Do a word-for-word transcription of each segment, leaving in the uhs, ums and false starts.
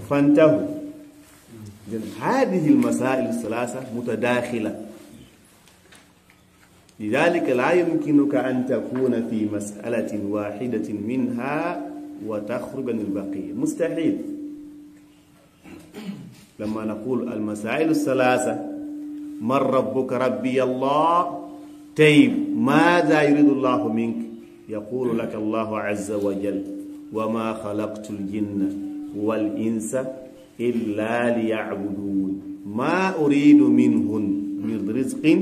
فانتهوا. إذن هذه المسائل الثلاثة متداخلة، لذلك لا يمكنك أن تكون في مسألة واحدة منها وتخرج عن البقية، مستحيل. لما نقول المسائل الثلاثة، من ربك؟ ربي الله. طيب، ماذا يريد الله منك؟ يقول لك الله عز وجل: وما خلقت الجن والإنس إلا ليعبدون ما أريد منهم من رزق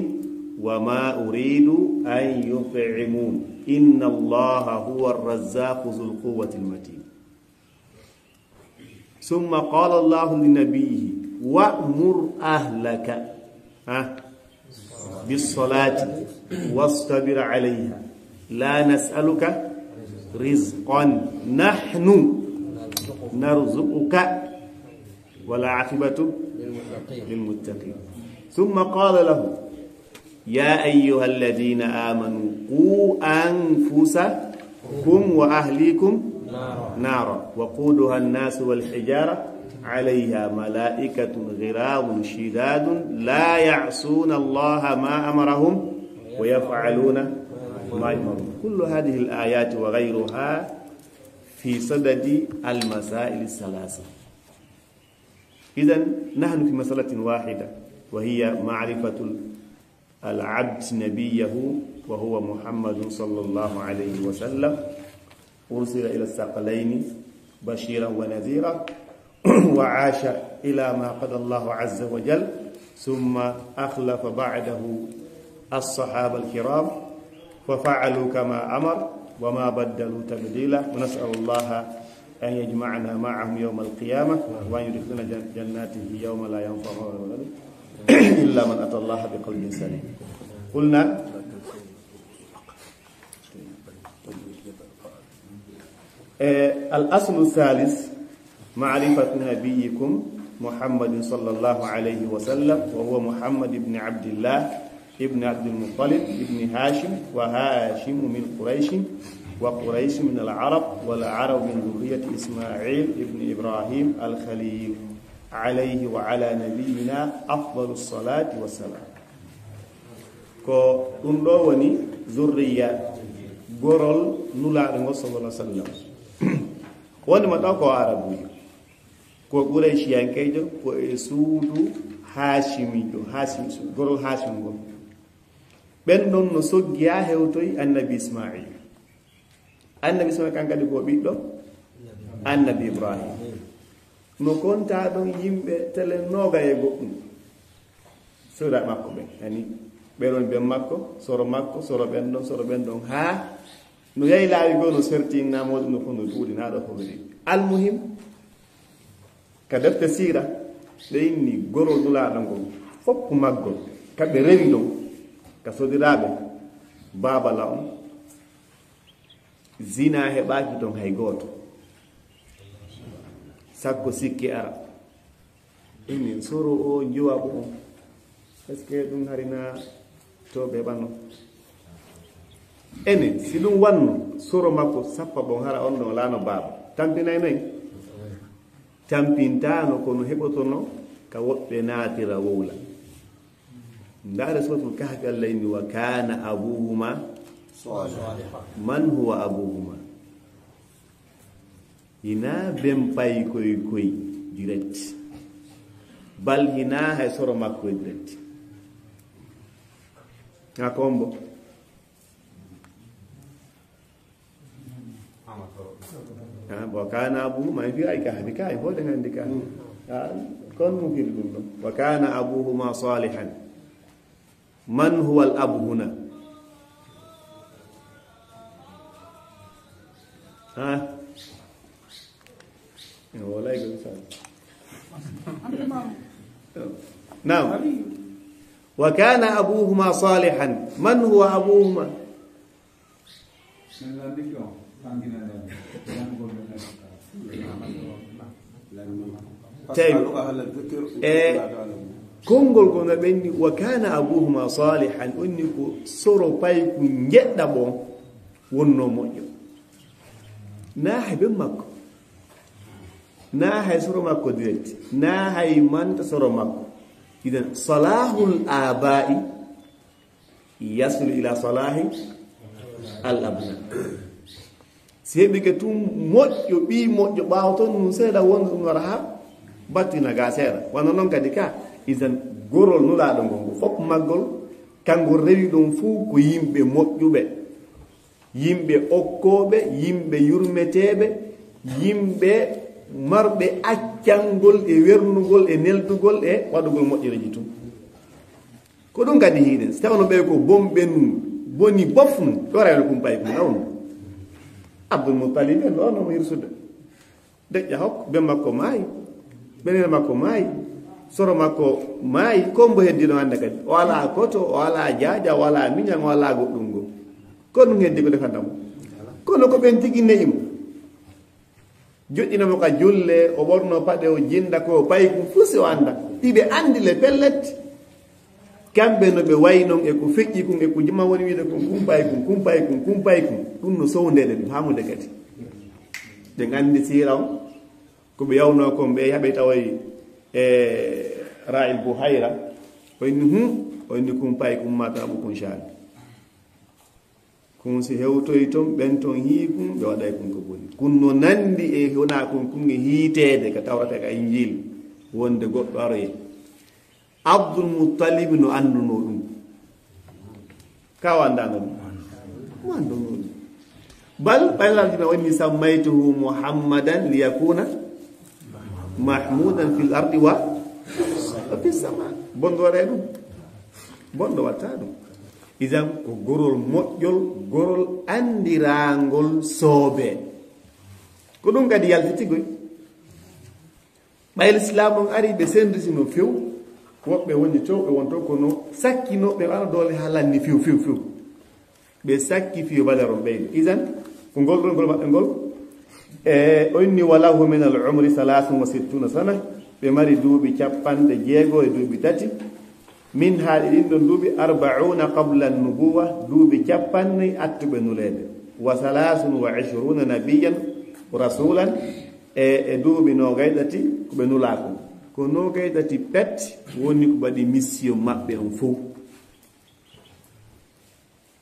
وما أريد أن يطعمون إن الله هو الرزاق ذو القوة المتين. ثم قال الله لنبيه: وأمر أهلك، ها، بالصلاة واصطبر عليها لا نسألك رزقا نحن نرزقك والعاقبة للمتقين. ثم قال له: يا أيها الذين آمنوا قوا أنفسكم وأهليكم نارا وقودها الناس والحجارة عليها ملائكة غلاظ شداد لا يعصون الله ما أمرهم ويفعلون ما يؤمرون. كل هذه الآيات وغيرها في صدد المسائل الثلاثة. إذن نحن في مسألة واحدة، وهي معرفة العبد نبيه، وهو محمد صلى الله عليه وسلم، أرسل إلى الثقلين بشيرا ونذيرا، وعاش إلى ما قضى الله عز وجل، ثم أخلف بعده الصحابة الكرام ففعلوا كما أمر وما بدلوا تبديلا، ونسأل الله أن يجمعنا معهم يوم القيامة وأن يدخلنا جن-، جناته يوم لا ينفع مال ولا بنون إلا من أتى الله بقلب سليم. قلنا، آه، الأصل الثالث معرفة نبيكم محمد صلى الله عليه وسلم، وهو محمد بن عبد الله ابن عبد المطلب ابن هاشم، وهاشم من قريش، وقريش من العرب، والعرب من ذرية إسماعيل ابن إبراهيم الخليل، عليه وعلى نبينا أفضل الصلاة والسلام. Ko ɗum ɗo woni zurriya gorol Nulaaɗo ngo, sallallahu alaihi wasallam. Woni mo ɗo ko Arabujo, ko Qurayshiyankeejo, ko e suudu Haashimijo, Haashim, gorol Haashim ngol. Ɓen ɗon no soggiyaa hewtoyi Annabi Ismaa'il. Annabi Ismaa'il kan kadi ko ɓiɗɗo Annabi Ibrahim. No kontaa ɗon yimɓe telen noogay e goɗɗum. Sora makko ɓen, yani, ɓe ɗon ben makko, soro makko, soro ɓen ɗon, soro ɓen ɗon, haa no yahi laawi goo, no serti, na moodi, no fof no ɗuuɗi, na ɗo fof ɗi. Almuhim, ka defte siira, ɓe inni gorol Nulaaɗo ngol, foppu maggol, ka ɓe rewi ɗon, ka sodiraaɓe, baabala on, zina heɓaaki ton hay gooto. Sakko sikke ara. Enen soro o njuwaɓo on. Est-ce que ɗum hari na to ɓe ɓanno? Enen, si ɗum wanno, soro makko sappa ɓon hara on ɗon laano baaba. Tampinay noy? Tampintaano, kono heɓotono ka woɓɓe naatira wowla. Ndaare Suratul Kahfi, Allah inni: "Wa kana abuhuma." Man huwa abuhuma? Hina ben pay koy koy direct. Bal hina hay soro makko e direct. Ha kombo. Ha, wa kana abuhuma, en fi ay Kahfi, kay, hoɗen andi ka. Ha, kon mo firi ɗum ɗon. "Wa kana abuhuma salihan." Man huwa al abu huna? Ha? Walay ko misal. Naam. "Wa kana abuhuma salihan." Man huwa abuhuma? Tawi. E konngol ko no ɓenni, "Wa kana abuhuma salihan", onni ko soro payku njeɗɗa ɓon wonno moƴƴo. Na hay ben makko. Na hay soro makko direct, na hay manta soro makko. Idan, salahul aba'i yasulu ila salahi al abna. Si heɓike tun moƴƴo, ɓii moƴƴo, ɓaawo ton nun seeɗa wondu ɗum wara ha battina ga seeɗa. Wano non kadi ka, isan gorol nulaaɗo ngol, ngol fof maggol, kanngol rewi ɗum fuu ko yimɓe moƴƴuɓe, yimɓe okkooɓe, yimɓe yurmeteeɓe, yimɓe marɓe accangol e wernugol e neldugol e waɗugol moƴƴereeji tun. Ko ɗum kadi hiiɗen, si tawno ɓe ko bonɓe nun, boni bof nun, ɗorayno kumpay kun nawno. Abdul Muttalib en ɗo no hirsude. Deƴƴa hokko, ben makko maayi, ɓenere makko maayi, soro makko maayi, ko mbo heddi no hannde kadi. O alaa koto, o alaa jaaja, o alaa miñan, o alaa goɗɗum ngo. Ko ɗum heddi ko defanta mo. Kono ko ɓen tigi ne'i mo. Joɗɗina mo ka julle, o ɓorno paɗe, o jinda ko paykun fuu si o annda. Iɓe anndi le pellet. Kamɓe no ɓe wayi non e ko feƴƴi kun e ko juma woni wiide kun, kun paykun, kun paykun, kun paykun. Ɗum no sowndeede ɗum, hamude kadi. Ɓe anndi siira on, ko ɓe yawnoo kon, ɓe yaɓe tawoy e Ra'il Buhayra. O inni, hum, o inni kun paykun mata ɓukun shaani. Kun si hewtoy ton, ɓen ton hii kun, ɓe waɗay kun ko boni. Kun no nandi e wona kun, kun e hiiteede ka Tawrata ka Injil, wonde goɗɗo aroye. Abdul Muttalib no andunoo ɗum. Ka o andaano ɗum? Mo andunoo ɗum. Bal, ɓay Laaɗo Jibril woni, "Sammaytuhu Muhammadan liyakuna mahmudan fil ardi wa, wa fis sama." Bonɗo waɗay ɗum. Bonɗo watta ɗum. Idan ko gorol moƴƴol, gorol andiraangol soobe. Ko ɗum kadi yaltitigoy. Ɓay Lislaam on ari, ɓe sendisino few, woɓɓe woni to, ɓe wonto kono sakkinooɓe ana doole haa lanni few, few, few. Ɓe sakki fiyo Badar on ɓeyde. Idan, ko ngol ɗon ngol maɓɓe ngol. E, o inni, "Wa lahu min al umri salasun wa sittuna sana." Ɓe mari duuɓi capanɗe jeego e duuɓi tati. Min haa ɗi ɗin ɗon duuɓi, "Arba'una qabla nubuwa", duuɓi capanɗe attuɓe nuleede. "Wa salasun wa ishruna nabiyyan rasulan", e, e duuɓi noogay tati ko ɓe nulaako. Ko noogay tati pet woni ko waɗi mission maɓɓe on fow.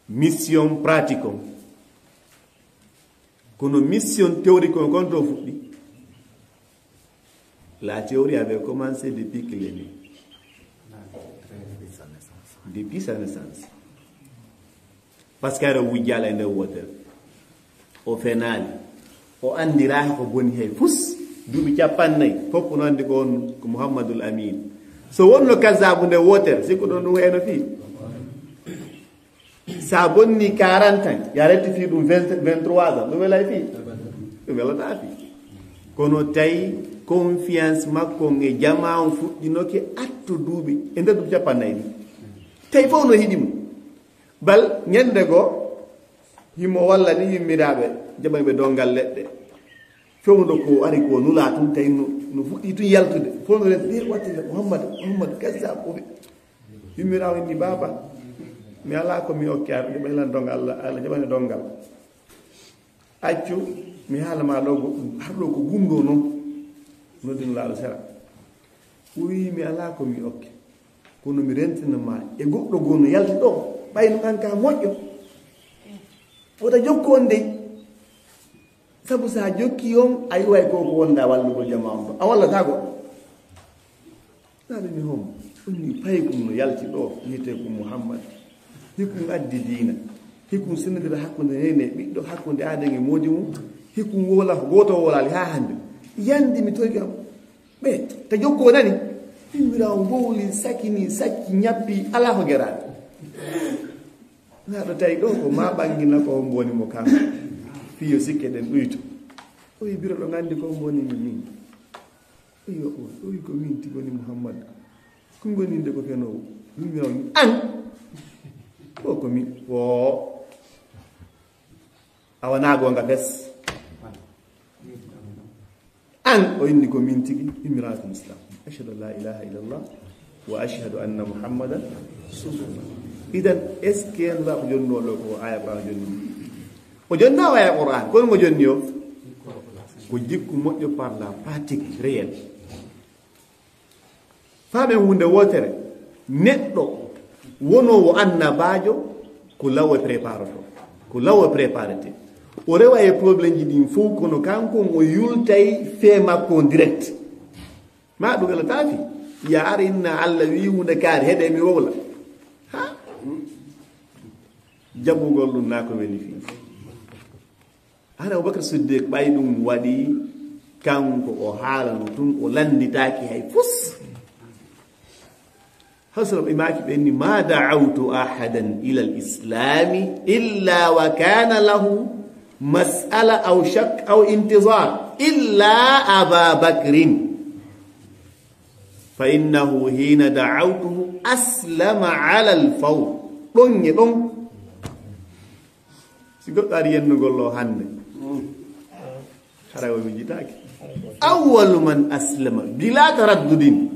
Mission pratique on. Kono mission théorique on kon to fuɗɗi. La théorie avait commencé depuis que les nés. Depuis sa naissance. Parce que aɗa wujjaala e nder wootere. O fenaali. O anndiraaka ko boni hay fus. Duuɓi capanɗe nayi. Fof no anndi ko on ko Muhammadul Amin. So wonno kazzaabu nde wootere, sikkuɗon ɗum heyno fii. Sa bonni quarante ans, ya retti fii ɗum vingt, vingt-trois ans, ɗum welay fii? Ɗum welataa fii. Kono tawi confiance makko e jamaa on fuɗɗinoke atto duuɓi, e nder duuɓi capanɗe nayi ɗi. Tawi fof no hiɗi mo. Bal, ñande goo, himo walla ni yimmiraaɓe, jaɓani ɓe dongal leɗɗe. Fewndo ko ari ko nula tun, tawi no, no fuɗɗi tun yaltude. Fof no renti, "Eh, watte Muhammad, Muhammad, kazzab." Yummiraawo inni, "Baaba, mi alaa ko mi okki ar, jaɓani lan dongal, Allah, Allah jaɓani dongal. Accu, mi haala ma ɗo goɗɗum, har ɗo ko gumɗo non." Noddi Nulaaɗo sera. O wi, "Mi alaa ko mi okke, kono mi rentina ma e goɗɗo goo no yalti ɗo, ɓay no an ka moƴƴo. Wota jokku on dey. Sabu sa jokki on, a iway ko ko wonda wallugol jamaa on ɗo. A wallata goɗɗo." Naɓe mi hom, onni paykun no yalti ɗo, wiyetee ko Muhammad. Hikun addi diina. Hikun senndira hakkunde neene, ɓiɗɗo hakkunde aaden e moodi mum. Hikun wola ko gooto wolaali haa hannde. Yandi mi toyki am. Ɓe, ta jokku o nani. Yummiraawo bowli, sakini, sacci, ñappi, alaa ko geraani. Naɗo tawi ɗo ko ma ɓangina ko on mboni mo kam. Fiyo sikke ɗen ɗuyto. O wi biro ɗo nganndi ko on mboni mi min. O wi o, o wi ko min tigi woni Muhammad. Ko ngoni nde ko fenoowo. Yummiraawo wi an. O ko min. Wo. A wonaa goonga fes. An, o inni ko min tigi, immiraatul Islam. Ashhadu an la ilaha illallah wa ashhadu anna Muhammadan rasulullah. Idan, est-ce que Nulaaɗo ko jonnoo ɗo ko aya Qur'an jonni? O jonnaa o aya Qur'an, kono mo jonni o? Ko jikku moƴƴo par la pratique réelle. Faamen huunde wootere, neɗɗo wonoowo annabaajo, ko law e préparoto, ko law e préparete. O rewa e problème ji ɗin fof, kono kanko o yultay fee makko on direct. Ma ɗum ela taafi, ya ara inna Allah wi huunde kaari, heɗe mi wowla. Ha? Jaɓugol ɗum na ko weli fii. Hara Abubakar Siddiq ɓay ɗum waɗi, kanko o haalano tun, o landitaaki hay fus. Hasra imaaki ɓe ni, "Ma da'awtu ahadan ila al-islami illa wa kana lahu mas'ala aw shak aw intizar illa Aba Bakrin. Fa innahu hina da'awtuhu aslama ala al-fawr." Ɗon e ɗon. Si goɗɗo ari yennugol ɗo hannde, haray o mi jitaaki. Awwalu man aslama bila taraddudin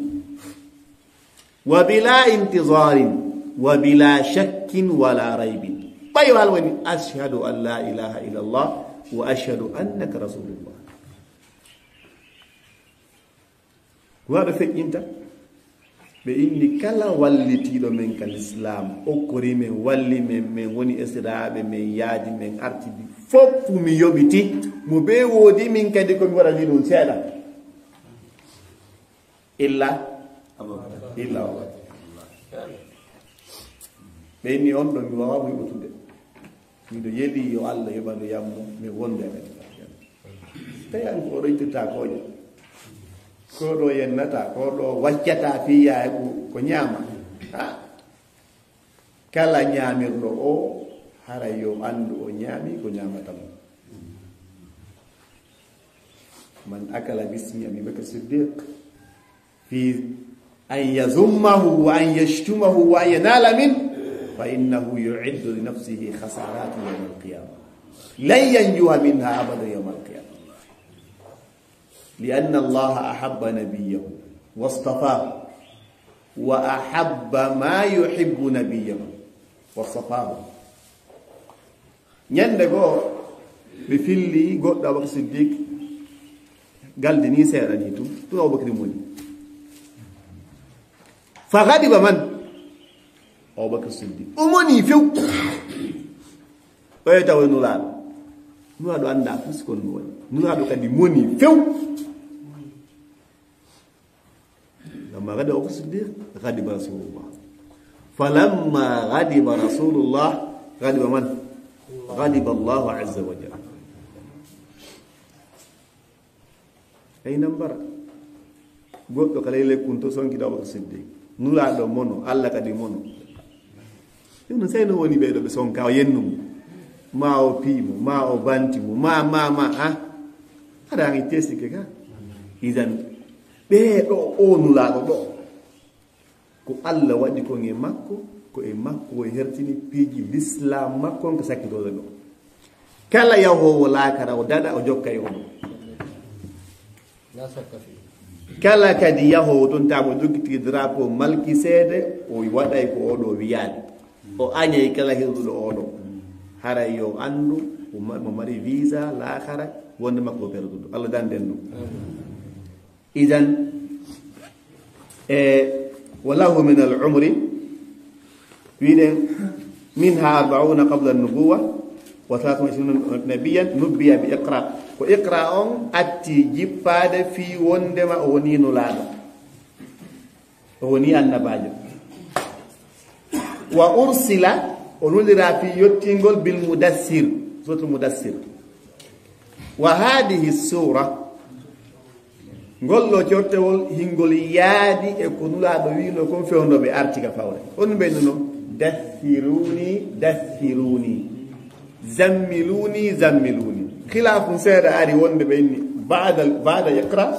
wa bila intizarin wa bila shakkin wala raybin. Ɓay wal woni, "Ashhadu an la ilaha illallah wa ashhadu annaka rasulullah." Ko waɗa feƴƴinta? Ɓe inni kala wallitiiɗo men ka lislaam, okkori men, walli men, men woni esiraaɓe, men yaadi, men artidi, fof mi yoɓiti, mo ɓe woodi, min kadi ko mi waɗani ɗum seeɗa. Illa, illa o. Ɓe inni on ɗo mi waawaa mo yoɓutude. Miɗo yeli yo Allah yoɓanu yammo, mi wonde e men. Tawi an ko oɗo ittirta kooƴe. Ko ɗo yennata, ko ɗo waccata fiya e ko, ko ñaama. Ha? Kala ñaamirɗo o, haray yo anndu o ñaami ko ñaamata mo. Man akala bismi Abi Bakr Siddiq, في أن يذمه وأن يشتمه وأن ينال منه، فإنه يعد لنفسه خسارات يوم القيامة. لن ينجو منها أبدا يوم القيامة. لأن الله أحب نبيه واصطفاه، وأحب ما يحب نبيه واصطفاه. Ñande goo, ɓe filli goɗɗo Abubakar Siddiq, galdi ni seeɗa ni tun, tun Abubakar moni. Fa ghadiba man? Abubakar Siddiq. O moni few. Ɓay tawa Nulaaɗo. Nulaaɗo annda fus kon no waɗi. Nulaaɗo kadi moni few. لما غضب أبو بكر الصديق غضب رسول الله. فلما غضب رسول الله غضب من؟ غضب الله عز وجل. Ay nambara. Goɗɗo ka ley lekkun to sonki Abubakar Siddiq. Nulaaɗo mono, Allah kadi mono. Ɗum no sey no woni ɓeyɗo ɓe sonka o yennu mo. Ma o pii mo, ma o banti mo, ma, ma, ma, ha? Aɗa angi tesike ka. Idan, ɓee ɗo o Nulaaɗo ɗo. Ko Allah waɗi kon e makko, ko e makko o hertini piiji lislaam makko on ko sakkitooɗo ɗo. Kala yahoowo laakara o daɗa, o jokka e on. Kala kadi yahoowo ton taamo jokkiti drapeau Malkiseede, o waɗay ko oɗo wiyaade. O añay kala hirɗuɗo oɗo. Haray yo anndu, o ma-, mo mari visa laakara, wonde makko o perduɗo. Allah danden ɗum. Idan, e, wa lahu min al umri, wiɗen, minha arbauna qabla nubuwa, wa thalathun wa ishruna nabiyan nubbiya bi Iqra. Ko Iqra on atti jippaade fii wondema o woni nulaaɗo. O woni annabaajo. Wa ursila, o nulira fii yottingol bil mudassir, suratul mudassir. Wa hadihi sura, ngol ɗo cortewol hingol yaadi e ko Nulaaɗo wiino kon fewndo ɓe arti ka fawre. On ɓe no, dassiruni, dassiruni. Zammiluni, zammiluni. Khilafun seeɗa ari wonde ɓe inni ba'da, ba'da Iqra,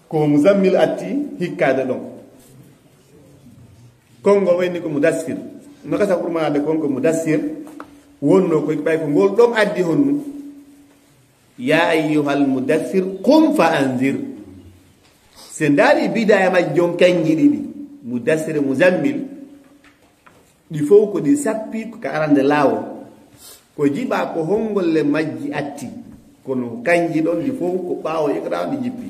ko Muzammil atti hikkaade ɗon. Kongo wayni ko Mudassir. No gasa Qur'aanaade kon ko Mudassir wonno ko ɓay ko ngol ɗon addi honno. Ya ayyuhal mudassir, qum fa anzir. Se ndaari bidaaya majjon kanji ɗiɗi, Mudassir e Muzammil, ɗi fow ko ɗi sappi ko ka arande laawol. Ko jiɓa ko honngol le majji atti. Kono kanji ɗon ɗi fof ko ɓaawo iqra ɗi jippi.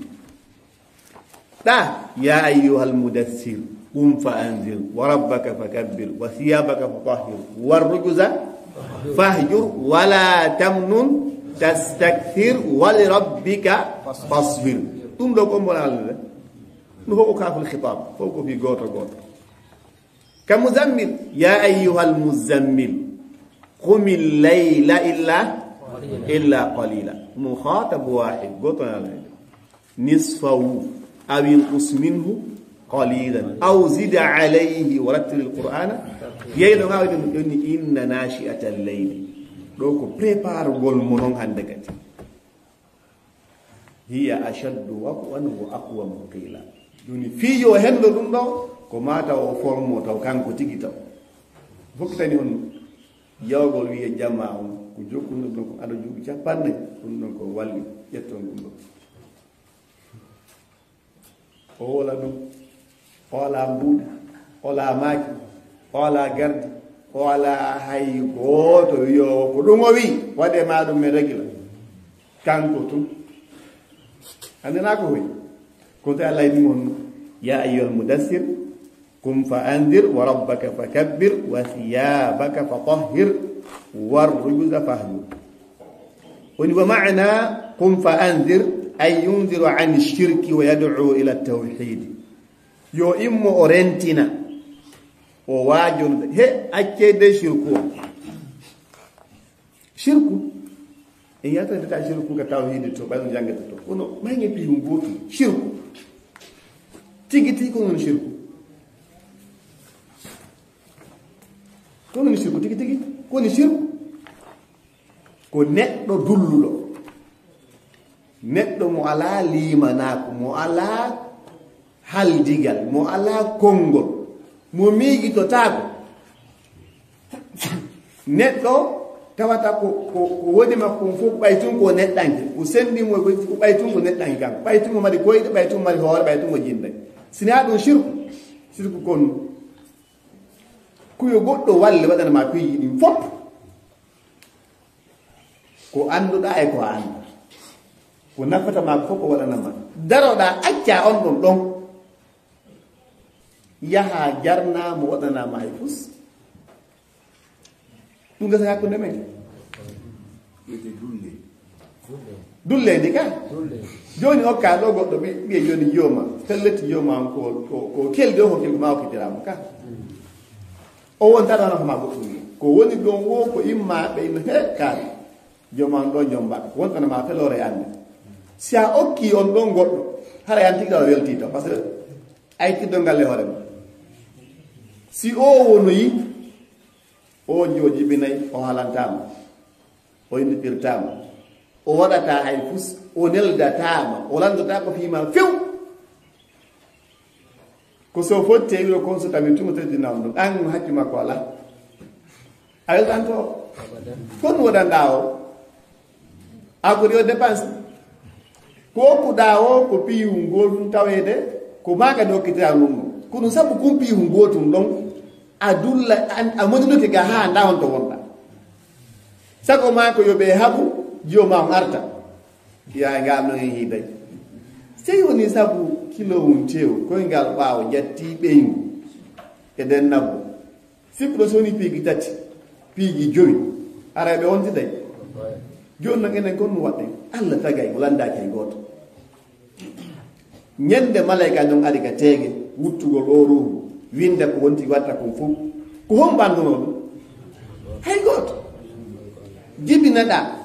Ɗa, ya ayyuhal mudassir, qum fa anzir, wa rabbaka fakabbir, wa thiyabaka fatahhir, wa rujuza fahjur, wa la tamnun tastakthir, wa li rabbika fasbir. Ɗum ɗo ko mbo Allah de. Ɗum fof ko kaful khitab, fof ko fi gooto gooto. Ka muzammil, ya ayyuhal muzammil, qumil layla illa, illa qalila. Mukhatab wahid, gooto na Allah. Nisfahu, aw inqus minhu qalilan, aw zid alayhi wa rattilil Qur'ana. Yeyi ɗo ngawi ɗum, ɗum ni, inna nashi'atal layli. Ɗo ko préparé gol mo non hande kadi. Hiya ashaddu wat'an wa aqwamu qila. Joni fii yo henndo ɗum ɗo, ko mata o formo taw kanko tigi taw. Fokkitani on yawgol wiye jama on, ko jokkuno ɗum ko ado juuɗi capanɗe, ɗum ɗon ko walli, ƴetton ɗum ɗo. O wola ɗum, o ala mbuuɗi, o ala maaki, o ala gardi, o ala hay gooto wiyo ko ɗum o wi, waɗe ma ɗum men ragila. Kanko tun. Andana ko hoy. Kono tawi Allah inni on, ya ayyuhal mudassir, qum fa anzir, wa rabbaka fakabbir, wa thiyabaka fatahhir, wa rujuza fahjur. Woni wa ma'na, qum fa anzir, ay yunziru an shirki wa yad'u ila tawhid. Yo immo o rentina, o waajono, he, accede shirku o. Shirku, en yaltata ka shirku ka tawhidi to, ɓayno jangata to. Kono mayge piyu gotu, shirku. Tigi tigi ko non shirku. Ko non shirku, tigi tigi, ko ni shirku. Ko neɗɗo dulluɗo. Neɗɗo mo alaa liimanaaku, mo alaa haldigal, mo alaa konngol, mo miijitotaako. Neɗɗo tawata ko, ko, ko woni makko on fof, ɓay tun ko neɗɗanke, ko senndi mo, ko ɓay tun ko neɗɗanke kanko, ɓay tun mo mari koyɗe, ɓay tun mo mari hoore, ɓay tun mo jinnde. Sinaa ɗum shirku, shirku kon kuyo goɗɗo walle waɗana ma piiji ɗin fof. Ko annduɗaa e ko a anndaa. Ko nafata ma ko fof ko waɗana ma. Daroɗaa, accaa on ɗon ɗon. Yaha jarnaa mo waɗana ma hay fus. Ɗum gasa hakkunde men. Wiyete dulle. Dulle ndi ka? Dulle. Jooni okka ɗo goɗɗo ɓi-, ɓiye jooni jiyoma. Telleti jiyoma on ko, ko, ko keldi o ko keldi ma o kitirama ka. O wonta ɗon ko ma goɗɗum. Ko woni ɗon wo ko imma ɓe ina he kaari. Joma on ɗo jomba. Wontana ma felore ande. Si a okki on ɗon goɗɗo, hara yan tigi ɗo welti to. Parce que ay kiddo ngalle hoore ma. Si o wonoyi, o jo jibinay, o halantama. O inndirtaama. O waɗataa hay fus, o neldataa ma, o lanndataa ko fii ma few. Ko so fotti e wiro kon so tawi tuma teddinaa ɗum, ɗan hakki makko alaa. A weltanto? Kon waɗanɗaa o? A ko yo dépense. Ko okkuɗaa o, ko piiwu ngol ɗum taweede, ko maa kadi okkitiraa ɗum ɗum. Kono sabu kun piiwu ngol ɗum ɗon, a dulla, an, a moninoke ga haa ndaa on to wonɗaa. Sago maa ko yo ɓe haɓu, jiwo maa on arta. Yaa ngal no en hiiday. Sey woni sabu kilo un tew, koyngal ɓaawo jatti ɓeyngu. E den nabbo. Sikkuɗo so woni piiji tati, piiji jowi, ara ɓe ontiday. Jooni non enen kon no waɗɗen. Allah tagay, o lanndaaki hay gooto. Ñande malayka non ari ka teege, wuttugol o ruuhu, winnda ko wonti watta kon fof. Ko hombo annduno ɗum? Hay gooto. Jibinaɗaa.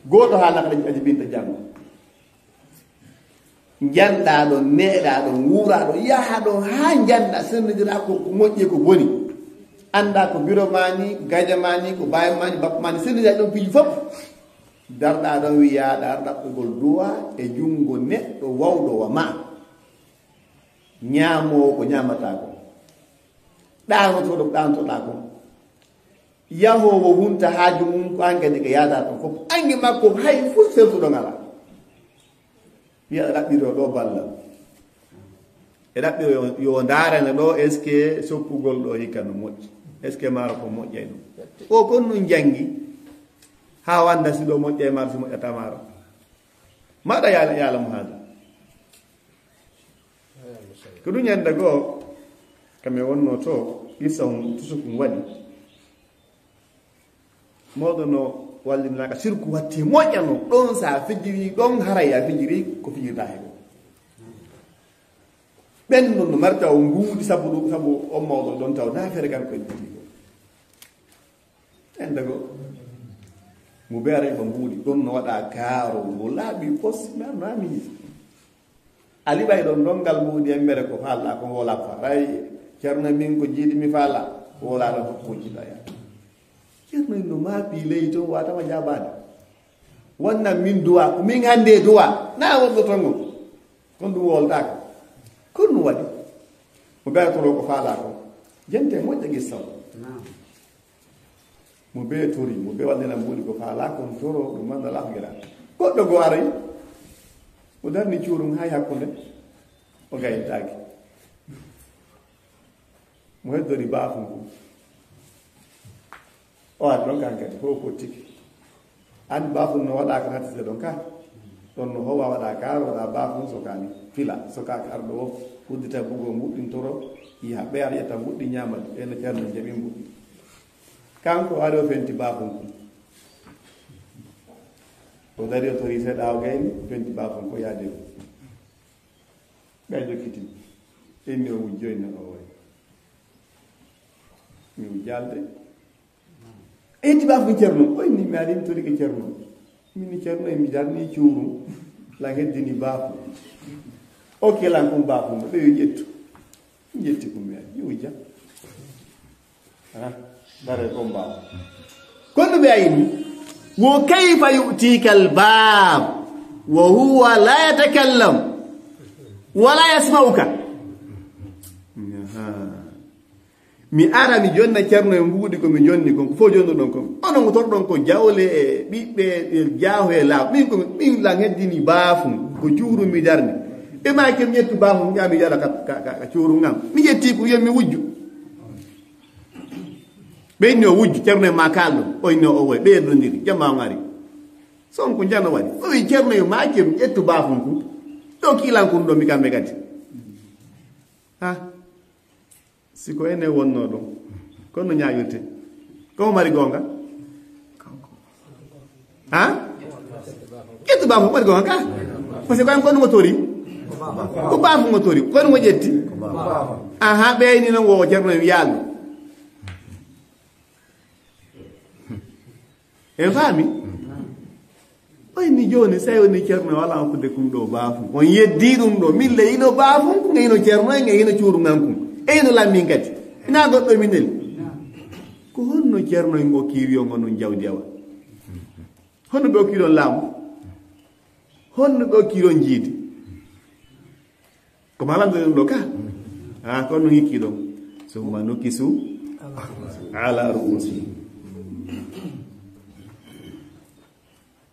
Gooto haa naka a jibinta janngo. Njanɗaa ɗon, neeɗaa ɗon, wuuraa ɗon, yahaa ɗon haa njanɗaa, senndiraa ko, ko moƴƴi e ko boni. Anndaa ko biro maa ni, gaja maa ni, ko baay maa ni, bappa maa ni, senndiraa ɗon piiji fof. Darɗaa ɗon wiyaa, ɗaa ɗaɓɓugol duwa e junngo neɗɗo wawɗo wa maa. Ñaamoowo ko ñaamataa ko. Ɗaanotooɗo ko ɗaanotoɗaa ko. Yahoowo hunta haaju mum ko an kadi ko yaadaa ɗon fof. Annge makko hay fof sertuɗo ngalaa. Wiya ɗaɓɓiroo ɗo balla. E ɗaɓɓiroo yo, yo ndaarane ɗo, est-ce que soppugol ɗo hikka no moƴƴi? Est-ce que maaro ko moƴƴay ɗum? O kon nun janngi. Haa wanda si ɗo moƴƴa e maaro, si moƴƴata maaro. Maɗa yaala, yaala mo haala. Ko ɗum ñande goo, kam e wonno to, qissa on tusukum waɗi. Mawɗo no wallinaaka sirku watti moƴƴano, ɗon sa fijiri, ɗon haray a fijiri, ko fijirta he ko. Ɓen non no marta o nguuɗi sabu ɗum, sabu on mawɗo ɗon taw na fere kan ko en fijiri ko. En dago. Mo be aray ba mbuuɗi, ɗon no waɗa kaaro, mo laaɓi pos, na, na mi. Ali ɓay ɗon dongal mbuuɗi en mere ko faala ko wala fa. Ray Ceerno min ko jiiɗi mi faala, ko wala ɗo ko jiiɗa ya. Ceerno no maapi ley ton wata ma jabaade. Wannan min duwa, ko min hande duwa. Na wonɗo ton ngo. Kon ɗum woltaaka. Kon ɗum waɗi. Mo be aray toro ko faala ko. Jente moƴƴa gissa o. Naam. Mo be tori, mo be wallina mbuuɗi ko faala kon toro, ɗum man ala ko gela. Goɗɗo go aray. O darni cuurum hay hakkunde. O gayintaaki. Mo heddori baafun ko. O ari ɗon kan kadi, ko ko tigi. An baafun no waɗa kan hattise ɗon kan. Ɗon no howa waɗa kaaro, waɗa baafun so kani. Fila, so ka arɗo o, uddita bugo mbuɗɗin toro, yaha ɓe ar ƴetta mbuɗɗi ñaama, ɓe no Ceerno jaɓi mbuɗɗi. Kanko ari o fenti baafun ko. O dari o tori seeɗa o gayni, o fenti baafun ko yaade o. Ɓe jokkitin. Inni o wujjoyna o way. Mi wujjalde. Etti baafun Ceerno. O inni mi ari mi torike Ceerno. Min Ceerno e mi darni cuurum. La heddini baafu. O kelan kon baafu mo. Ɓe yo ƴettu. Ƴetti ko mi ari. Mi wujja. Ah, dare ko mbaawa. Kono ɓe ayni, "Wa kayfa yu'tika al-bab wa huwa la yatakallam wa la yasma'uka?" Aha. Mi ara mi jonna Ceerno e mbuuɗi ko mi jonni kon, ko fof jonnuɗon kon. Onon ko torɗon ko jawle e ɓiɓɓe e jaaho e laaw. Min ko min lan heddini baafun, ko cuuru mi darni. Ɓe ma kem ƴettu baafun, ƴami jaɗa ka, ka, ka, ka cuuru ngam. Mi ƴetti ko yo mi wujju. Ɓe inni o wujju, Ceerno e ma kaalɗo, o inni o owoy, ɓe yeddondiri, jamma o ngari. Son ko njano waɗi. O wi Ceerno e ma kem ƴettu baafun kun. Ɗo kiilan kun ɗo mi kamɓe kadi. Ha? Si ko ene wonno ɗum. Kono ñaagirte. Ko mo mari goonga? Ha? Ƴettu baafo, mari goonga ka? Parce que ko an ko ɗum o tori. Ko baafo mo tori. Ko ɗum o ƴetti. Aha, ɓeyni noon wo Ceerno en yaalno. En faami? O inni jooni, so woni Ceerno wala hokkude kun ɗo baafun. On yeddi ɗum ɗo. Min le ino baafun kun, e ino Ceerno en, e ino cuuru ngan kun. E ino lammin kadi. Ina goɗɗo minel. Ko honno Ceerno en o kiiwi on onon jawdi awa? Honno ɓe o kiiron laamu? Honno ɓe o kiiron jiidi? Ko malam ɗum ɗo ka? Ah, kono hikki ɗo. Summa nukisu ala ru'usi.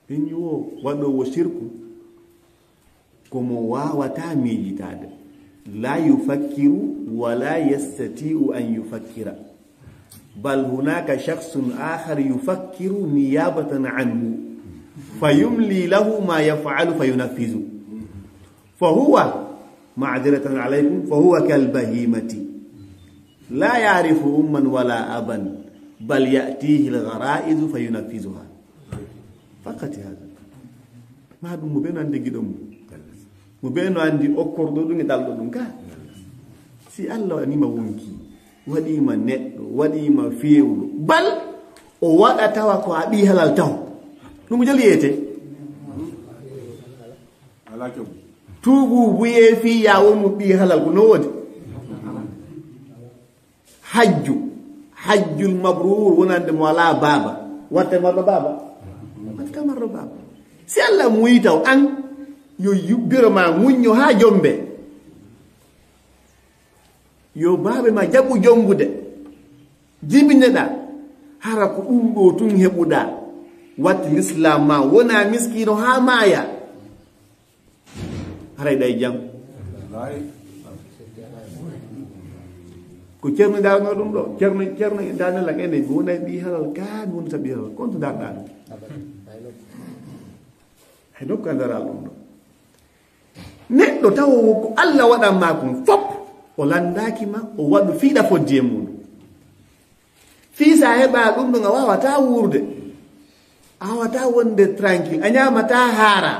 Ɓe ñiwo waɗoowo shirku. Ko mo waawata miijitaade. La yufakkiru wala yastati'u an yufakkira. Bal hunaka shakhsun akhar yufakkiru niyabatan anhu. Fayumli lahu ma yaf'alu fayunaffizu. Fahuwa, ma'diratan alaykum, fahuwa kal bahimati. La ya'rifu umman wala aban. Bal ya'tihi al ghara'izu fayunaffizuha. Fakat hada. Ma ɗum mo ɓe no anndi giɗo mum. Mo ɓe no anndi okkorɗo ɗum e ɗalɗo ɗum ka. Si Allah waɗanima wonki, waɗima neɗɗo, waɗima fewɗo. Bal, o waɗa tawa ko a ɓi halal taw. Ɗum ko jali yete. Ala coggu. Tuubu buye fi ya won mo ɓi halal ko no wodi. Hajju, hajjul mabrur wonande mo alaa baaba. Watte marɗo baaba? Watte marɗo baaba. Si Allah muyi taw an, yo yubbiro ma ŋuñño haa jombe. Yo baabe ma jaɓu jombude. Jibineɗa. Hara ko ɗum ɗo tun heɓuɗa. Watte lislaam ma wona miskiino haa maaya. Haray ɗay jam. Ko Ceerno darno ɗum ɗo. Ceerno, Ceerno darne lan ene wona ɓi halal kaan woni sa ɓi halal. Kon to darɗa ɗum. Hay nokku a ndaral ɗum ɗo. Neɗɗo tawo ko Allah waɗan ma kon fop, o landaaki ma, o waɗu fiiɗa fodde e muɗum. Fii sa heɓa ɗum ɗon, a waawata wuurde. A waawata wonde tranquille. A ñaamata haara.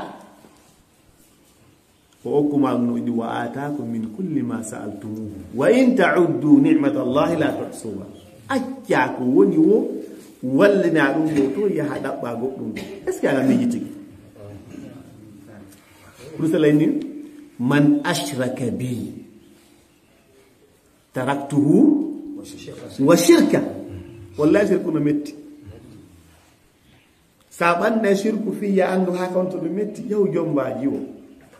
O okkuma ɗum ɗi wa ataakum min kulli ma sa'altumuhu. Wa in ta'uddu ni'matallahi la tuhsuha. Acca ko woni wo wallina ɗum ɗo to yaha ɗaɓɓa goɗɗum ɗo. Est-ce que ana miiji tigi? Rusala ni man ashraka bi taraktuhu wa shirka. Wallahi shirku no metti. Sa ɓanne shirku fii ya anndu haa konto ɗum metti, yahu jombaaji o.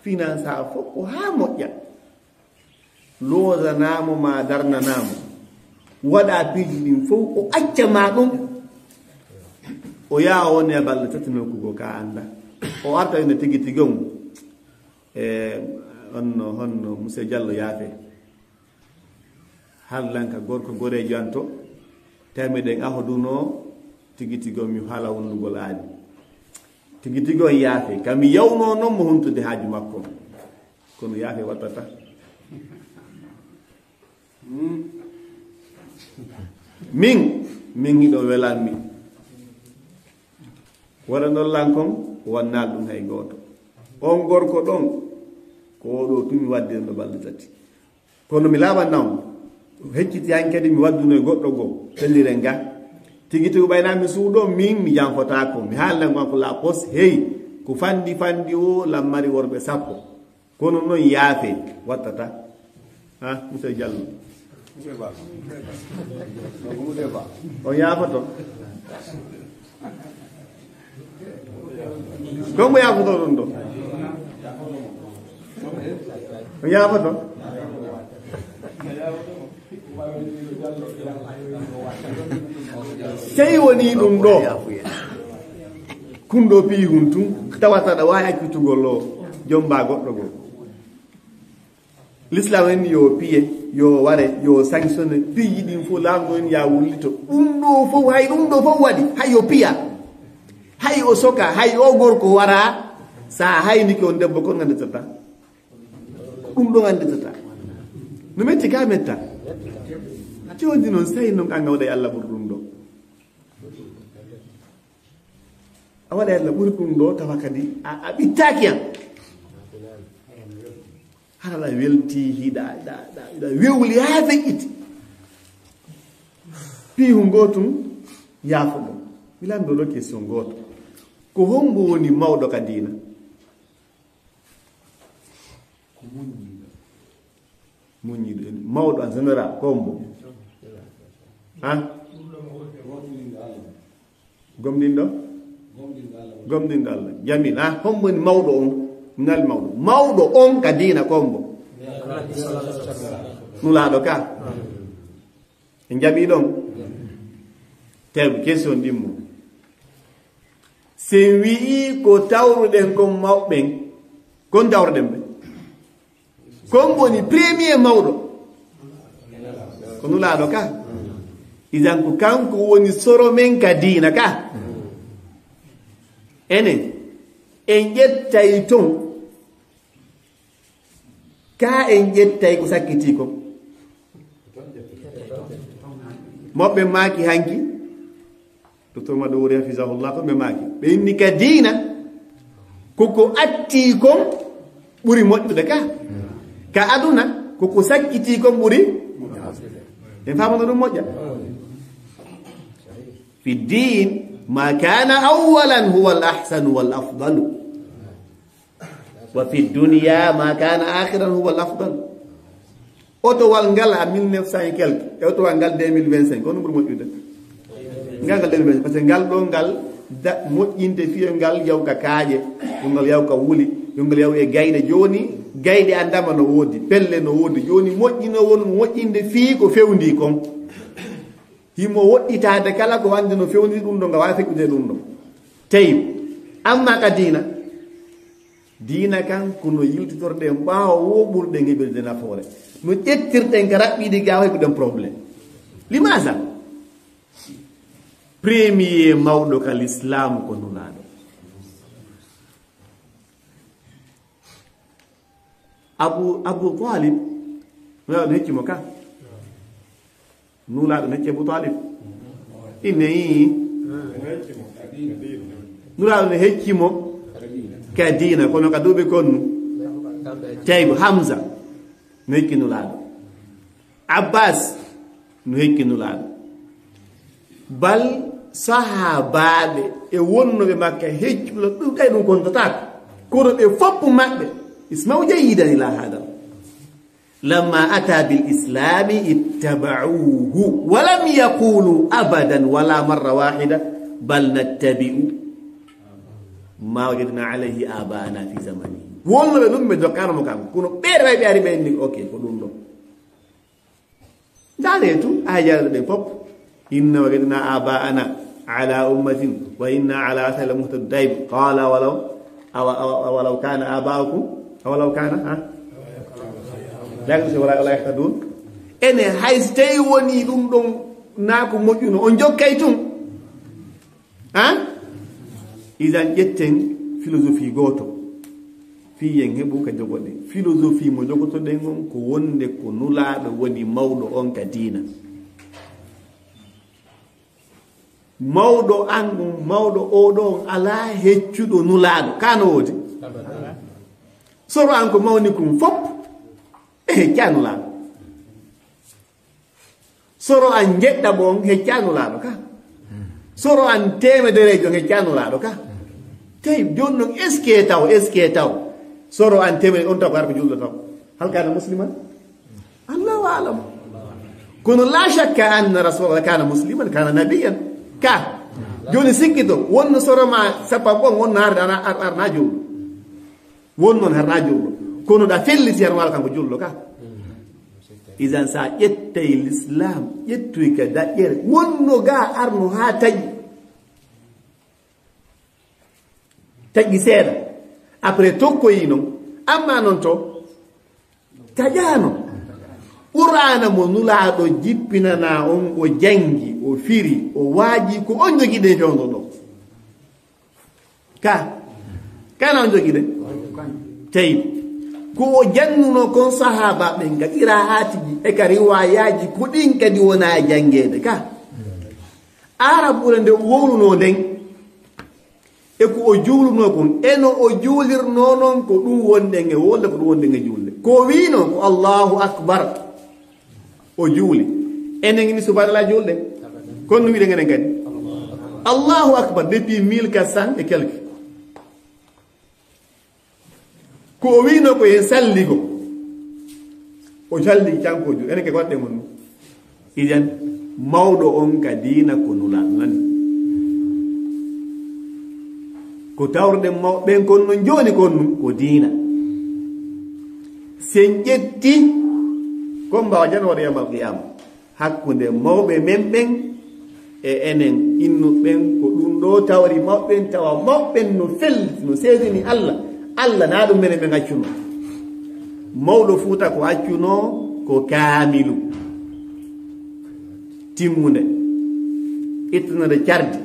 Finan sa fof ko haa moƴƴa. Loosanaamo ma darnanaamo. Waɗa piiji ɗin fof o acca ma ɗum. O yaha o ne balɗe tati nokku ko ka annda. O arta ina tigi tigi on. E honno honno Monsieur Diallo yaafe. Hallanka gorko goreejo an to. Tawi miɗen ahodunoo tigi tigi on mi haala wondugol aadi. Tigi tigi on yaafe. Ka mi yawnoo non mo huntude haaju makko. Kono yaafe wattata. Hmm. Min, min hiɗo welanmi. Waɗanol lan kon, wannal ɗum hay gooto. On gorko ɗon, ko oɗo tumi wadde no balɗe tati. Kono mi laaɓan nawm. Hecciti han kadi mi wadduno e goɗɗo goo, pelliren ga. Tigi tigi ɓayna mi suuɗo, min mi janfotaako. Mi haalnan gon ko la pos, hey, ko fandi fandi o, lammari worɓe sappo. Kono non yaafe wattata. Ha, Monsieur Diallo. On yaafoto? Ko mo yaafoto ɗum ɗo? On yaafoto? Sey woni ɗum ɗo. Kun ɗo piyi hun tun, tawata ɗa waawi accitugol o jomba goɗɗo goo. L'islam en yo piye, yo ware, yo sanctionne, piiji ɗin fof laamɗo en ya wullito. Ɗum ɗo fof, hay ɗum ɗo fof waɗi, hay yo piya. Hay o soka, hay o gorko wara, sa haynike on debbo kon nganditata. Ɗum ɗo nganditata. No metti ka metta. Condi noon, sey noon an ngawɗa e Allah ɓuri ɗum ɗo. A waɗa Allah ɓuri ɗum ɗo, tawa kadi a, a ɓittaaki an. Hara la welti hiɗa, ɗa, ɗa, ɗa wewli haa feƴƴiti. Piihu ngootum, yaafo ɗum. Milan ɗo ɗo question gooto. Ko hombo woni mawɗo ka diina? Muññiɗo. Mawɗo en général, ko hombo? Ha? Gomɗinɗo? Gomɗinɗo Allah. Jamil, ha? Hombo woni mawɗo on? Minal mawɗo. Mawɗo on ka diina ko hombo? Nulaaɗo ka? En jaɓi ɗon? Tew, question ɗimmo. Si en wi'i ko tawruɗen kon mawɓen, kon tawruɗen ɓe? Kon woni premier mawɗo? Ko nulaaɗo ka? Idan ko kanko woni soro men ka diina ka? Enen, en ƴettay ton. Ka en ƴettay ko sakkitii kon. Moɓɓe maaki hanki, Docteur Madou Wuri hafizahullah, ko ɓe maaki. Ɓe inni ka diina, ko ko atti kon ɓuri moƴƴude ka. Ka aduna, ko ko sakkitii kon ɓuri. En faamano ɗum moƴƴa. في الدين ما كان أولا هو الأحسن والأفضل. وفي الدنيا ما كان آخرا هو الأفضل. Otowal ngal a mille neuf cent et quelque, e otowal ngal deux mille vingt-cinq, on ɓuri moƴƴude. Ngal ngal deux mille vingt-cinq, parce que ngal ɗo ngal da-, moƴƴinde fiyol ngal yaw ka kaaƴe, yo ngal yaw ka wuli, yo ngal yaw e gayɗe. Jooni gayɗe andama no woodi, pelle no woodi. Jooni moƴƴino won moƴƴinde fii ko fewndi kon. Himo woɗɗitaade kala ko wande no fewndi ɗum ɗo, nga waawi feƴƴude ɗum ɗo. Teyu. Amma ka diina, diina kan ko no yiltitorɗen ɓaawo wo ɓurɗen heɓirde nafoore. No ƴettirɗen ka raɓɓiɗi ga, heɓuɗen problème. Limaasa? Premier mawɗo ka lislaam ko nulaaɗo. Abu, Abu Talib, nulaaɗo hecci mo ka. Nulaaɗo hecci Abu Talib. Inne yi. Nulaaɗo ne hecci mo ka diina, kono ka duuɓi konnu. Taybu Hamza no hecci nulaaɗo. Abbas no hecci nulaaɗo. Bal sahaabaaɓe e wonnooɓe Makka heccuɗo ɗum, kay ɗum kontotaako. Kono ɓe fof maɓɓe, isma'u jayyidan ila hada. Lamma ata bil islami ittaba'uhu wa lam yaqulu abadan wala marra wahida bal nattabi'u ma wajadna alayhi aba'ana fi zamanihi. Wonnooɓe ɗum ɓe jokkaano mo kanko. Kono ɓeeɗe way ɓe ari ɓe inni, ok, ko ɗum ɗo. Ndaaree tun, aya jaalata ɓen fof. Inna wajadna aba'ana ala ummatin wa inna ala athari lamuhtadun. Tayib. Qala walaw, awa, awa, awalaw kana aba'ukum, awalaw kana, ha? La yaqiluuna shay'an wala, wala yahtadun. Ene hay so tawi woni ɗum ɗon naa ko moƴƴuno, on jokkay tun. An? Idan ƴetten philosophie gooto. Fii en heɓu ka jogoɗen. Philosophie mo jogotoɗen on ko wonde ko nulaaɗo woni mawɗo on ka diina. Mawɗo an on, mawɗo oo ɗoo on alaa heccuɗo nulaaɗo. Kaa no woodi? Soro an ko mawni kun fof, ɓe heccaa nulaaɗo. Soro an jeɗɗa ɓo on heccaa nulaaɗo ka. Soro an teemedereejo on heccaa nulaaɗo ka. Tey jooni non, est-ce que taw, est-ce que taw? Soro an teemedereejo on taw ko ar ko julɗo taw. Hal kana musliman? Allahu a'lam. Kono la shakka anna rasulullah kana musliman, kana nabiyan. Ka. Jooni sikkito, wonno soro ma sappa ɓon, wonno arde ana ar-, arna julɗo. Won noon harnaa julɗo. Kono ɗa felliti harnaa kanko julɗo ka. Idan sa ƴettay l'islam, ƴettoy ka daƴƴere. Wonno ga arno haa taƴi. Taƴi seeɗa. Après tokkoyi noon. Amma noon to, taƴaano. Qur'aana mo nulaaɗo jippinanaa on, o janngi, o firi, o waaji, ko on jogiɗen fewndo ɗo. Ka, kana on jogiɗen? Tawi ko o jannunoo kon sahaaba ɓen ka qiraa'aatiji e ka riwaayaaji, ko ɗin kadi wonaa e janngeede ka. Aarabuure nde o wowlunoo nden, e ko o juulunoo kon, e no o juulirnoo non, ko ɗum wonɗen e wolde, ko ɗum wonɗen e juulde. Ko o wiinoo ko Allahu Akbar. O juuli. Enen ni subhanallah juulde. Kono no wiɗen enen kadi. Allahu Akbar depuis mille quatre cents et quelques. Ko o wiino ko en salli ko. O salli kanko juuli. Enen ke goɗɗe mun. Idan mawɗo on ka diina ko nulaaɗo nani. Ko tawruɗen mawɓe ɓen kon non jooni kon nun ko diina. Sen ƴetti ko mbawa janoore yawmal qiyama. Hakkunde mawɓe men ɓen e enen innuɓe ɓen, ko ɗum ɗo tawri mawɓe ɓen, tawa mawɓe ɓen no felli, no seedini Allah. Allah na ɗum menen ɓen accuno. Mawɗo Fuuta ko accuno ko kaamilu timmunde, ittanode cardi,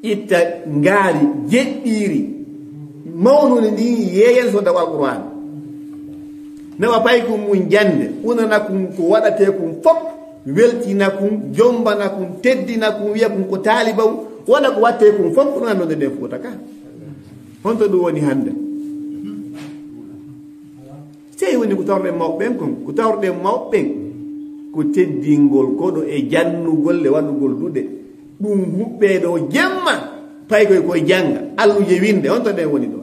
itta ngaari jeɗɗiiri mawnude ndin, yeeyen so dawa Alqur'aan. Nawa paykun mun jannde, unana kun ko waɗatee kun fof, weltina kun, jombana kun, teddina kun, wiya kun ko taalibaw, waɗa ko wattee kun fof, ko ɗum anndude nden Fuuta ka. Honto ɗum woni hannde? Sey woni ko tawruɗen mawɓe ɓen kon, ko tawruɗen mawɓe ɓen ko teddingol koɗo e jannugol e waɗugol duɗe. Ɗum huɓɓee ɗo jemma, paykoy koye jannga, alluje winnde, honto ɗen woni ɗo?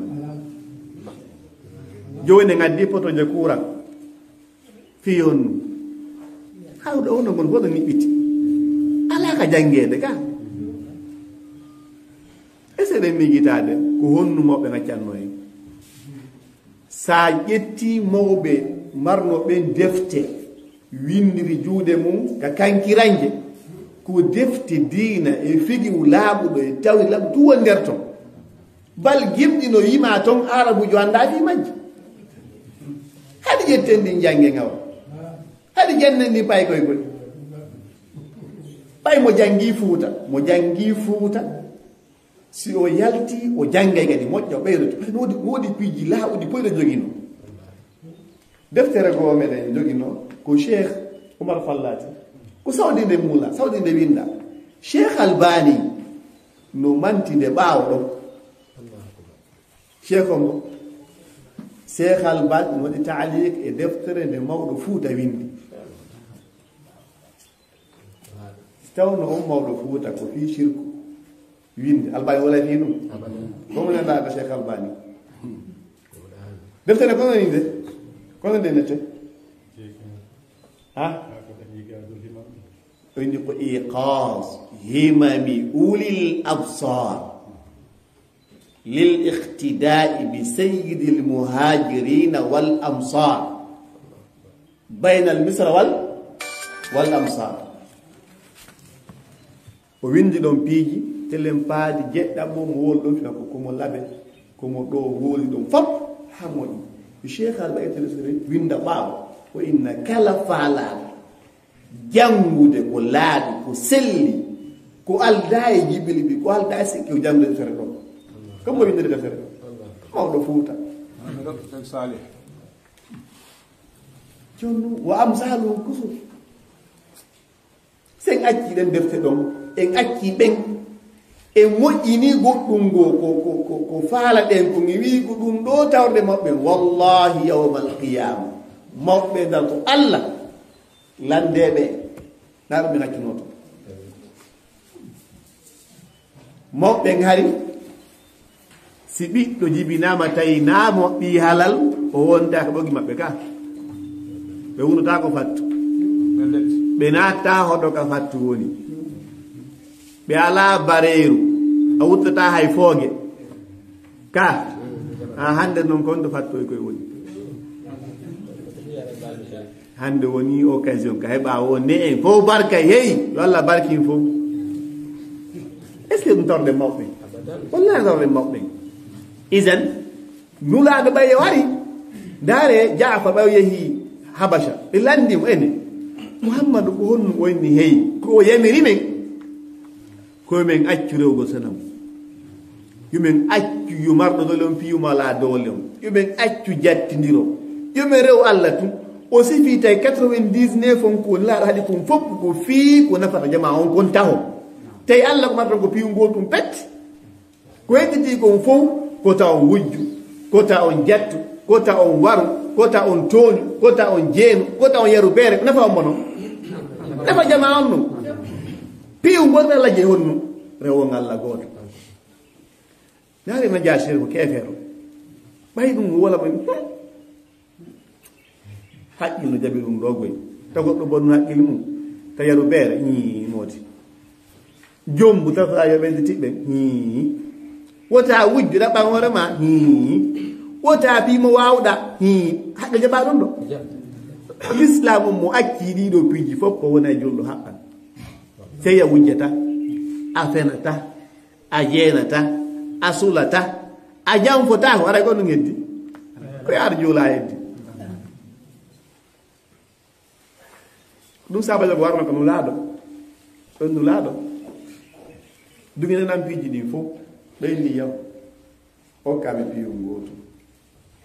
Jooni en addi potoje courant. Fii honno? Hawɗo honno ngon hono niɓɓiti? Alaa ka janngeede ka. Ese ɗen miijitaade ko honno mawɓe ngaccanno en? Sa ƴetti mawɓe marno ɓen defte, winndiri juuɗe mum ka kankiranje, ko defte diina e figiwu laaɓuɗo e tawi laɓu tuwa nder ton. Bal gimɗi no yima ton, Arabujo anndaa fii majji. Haɗi ƴetten ɗin jannge ngawa. Haɗi jennen ɗin paykoy koy. Mo janngi Fuuta, mo janngi Fuuta, si o yalti, o janngay kadi moƴƴa, o ɓeydoto. No woodi, no woodi piiji laawɗi poyɗo jogino. Deftere goo meɗen jogino ko Cheikh Oumar Fallati. Ko Sawdi nde muula, Sawdi nde winnda. Cheikh Albani no manti nde ɓaawo ɗon. Cheikh Ombo, Cheikh Albani no waɗi taaliq e deftere nde mawɗo Fuuta winndi. Si tawno on mawɗo Fuuta ko fii shirku winndi, Albani wala fii ɗum. Ko mo nandaa ko Cheikh Albani. Deftere kono ni de, kono nde nette. Ha? O indi ko Iqaz himami ulil absar lil iqtidai bi sayyidil muhajirina wal amsar. Baynal misra wal, wal amsar. O winndi ɗon piiji, telen paadi jeɗɗaɓo mo woli ɗon fina ko, ko mo labe, ko mo ɗo woli ɗon fop, haa moƴƴi. Cheikh Alba Idrissa winnda ɓaawo, o inna kala faalaaɗo janngude ko laaɓi, ko selli, ko aldaa e jibili bi, ko aldaa e sikke, o janngude deftere ɗon. Kam mo winndiri deftere ɗon? Mawɗo Fuuta. Salih. Jonnu, wa amsaluhu kusur. Si en accii ɗen defte ɗon, en accii ɓen, en moƴƴinii goɗɗum ngo, ko, ko, ko, ko faalaɗen, ko mi wi'i ko ɗum ɗo tawde maɓɓe. Wallahi, yawmal qiyaama, mawɓe ngal ko Allah, landeeɓe, na ɗum min accunoto. Mawɓe ngari, si ɓiɗɗo jibinaama tawi naa mo ɓii halal, o wonta ko ɓogi maɓɓe ka. Ɓe wonata ko fattu. Ɓe natta hoto ka fattu woni. Ɓe alaa bareeru, a wuttata hay fooge. Ka, a hannde noon kon to fattoy koye woni. Hannde woni occasion ka heɓa o ne en fof barka, hey, yo Allah barkin fof. Est-ce que ɗum tawde mawɓe? Wallahi tawde mawɓe. Isan, Nulaaɗo ɓay o ari. Ndaare, Jaafar ɓay o yehi Habasha. Ɓe lanndi mo ene. Muhammadu ko honno o inni hey? Ko o yamiri men? Ko men accu rewgo sanam. Yo men accu yumarɗo doole on, piyuma alaa doole on. Yo men accu jattindiro. Yo men rew Allah tun. O sifi tawi quatre-vingt-dix-neuf on ko laaɗo haɗi kon fof ko fii ko nafata jamaa on kon taho. Tawi Allah ko marton ko piyu ngol tun pet. Ko hedditii kon fof, ko ta on wujju, ko ta on jattu, ko ta on waru, ko ta on tooñu, ko ta on jeenu, ko ta on yaru beere. Nafa on mono? Nafa jamaa on non. Piyu ngol ɓe lajje honno? Rewo ngalla gooto. Naare Najaasi ko keefeero. Ɓay ɗum wala mo. Haqqil no jaɓi ɗum ɗo goy. Ta goɗɗo bonno haqqil mum. Ta yaru beere, ñii mooti. Jombu ta fa yo ɓeyde tiɓɓe, ñii. Wota wujju ɗaɓɓan hoore ma, ñii. Wota bii mo waawɗa, ñii. Haqqil jaɓa ɗum ɗo. L'islam mo acci ɗiɗo piiji fof ko wona e julɗo haqqan. Sey a wujjata, a fenata, a jeenata, a sulata, a janfota, ko aray ko no ngeddi. Ko yaar juula heddi. Ɗum sabajo ko warno ko nulaaɗo. Ɗon nulaaɗo. Dugine nan piiji ɗin fof. Ɓeyni yaw. Okkami piyu ngootu.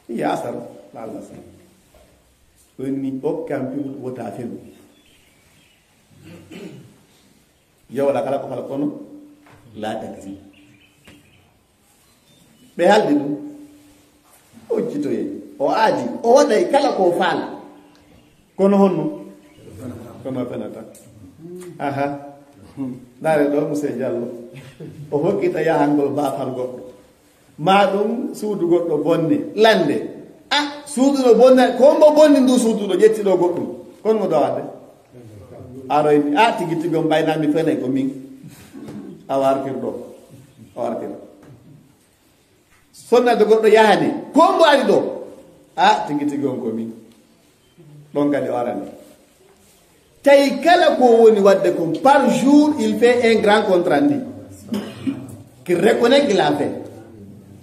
Yasar, lalla sa. Ɗon ni okkami piyu wota felu. Yawla kala ko kala kono. La taxi. Ɓe haldi ɗum. O jitoye. O aadi. O waɗay kala ko faala. Kono honno? Kono fenata. Aha. Ndaare ɗo, Monsieur Diallo. O hokkita yahangol baafal goɗɗo. Ma ɗum suudu goɗɗo bonne. Lande. A, suudu no bonna. Ko mbo bonni ndu suudu ɗo, ƴetti ɗo goɗɗum. Kono mo dowade? Aroy, a, tigi tigi on mbaynami fenay ko min. A wartir ɗo. A wartir. Sonnade goɗɗo yahani. Ko mbo ari ɗo? A, tigi tigi on ko min. Ɗon kadi o arani. Tawi kala ko woni wadde kon, par jour, il fait un grand compte rendu. Qu'il reconnaît qu'il a fait.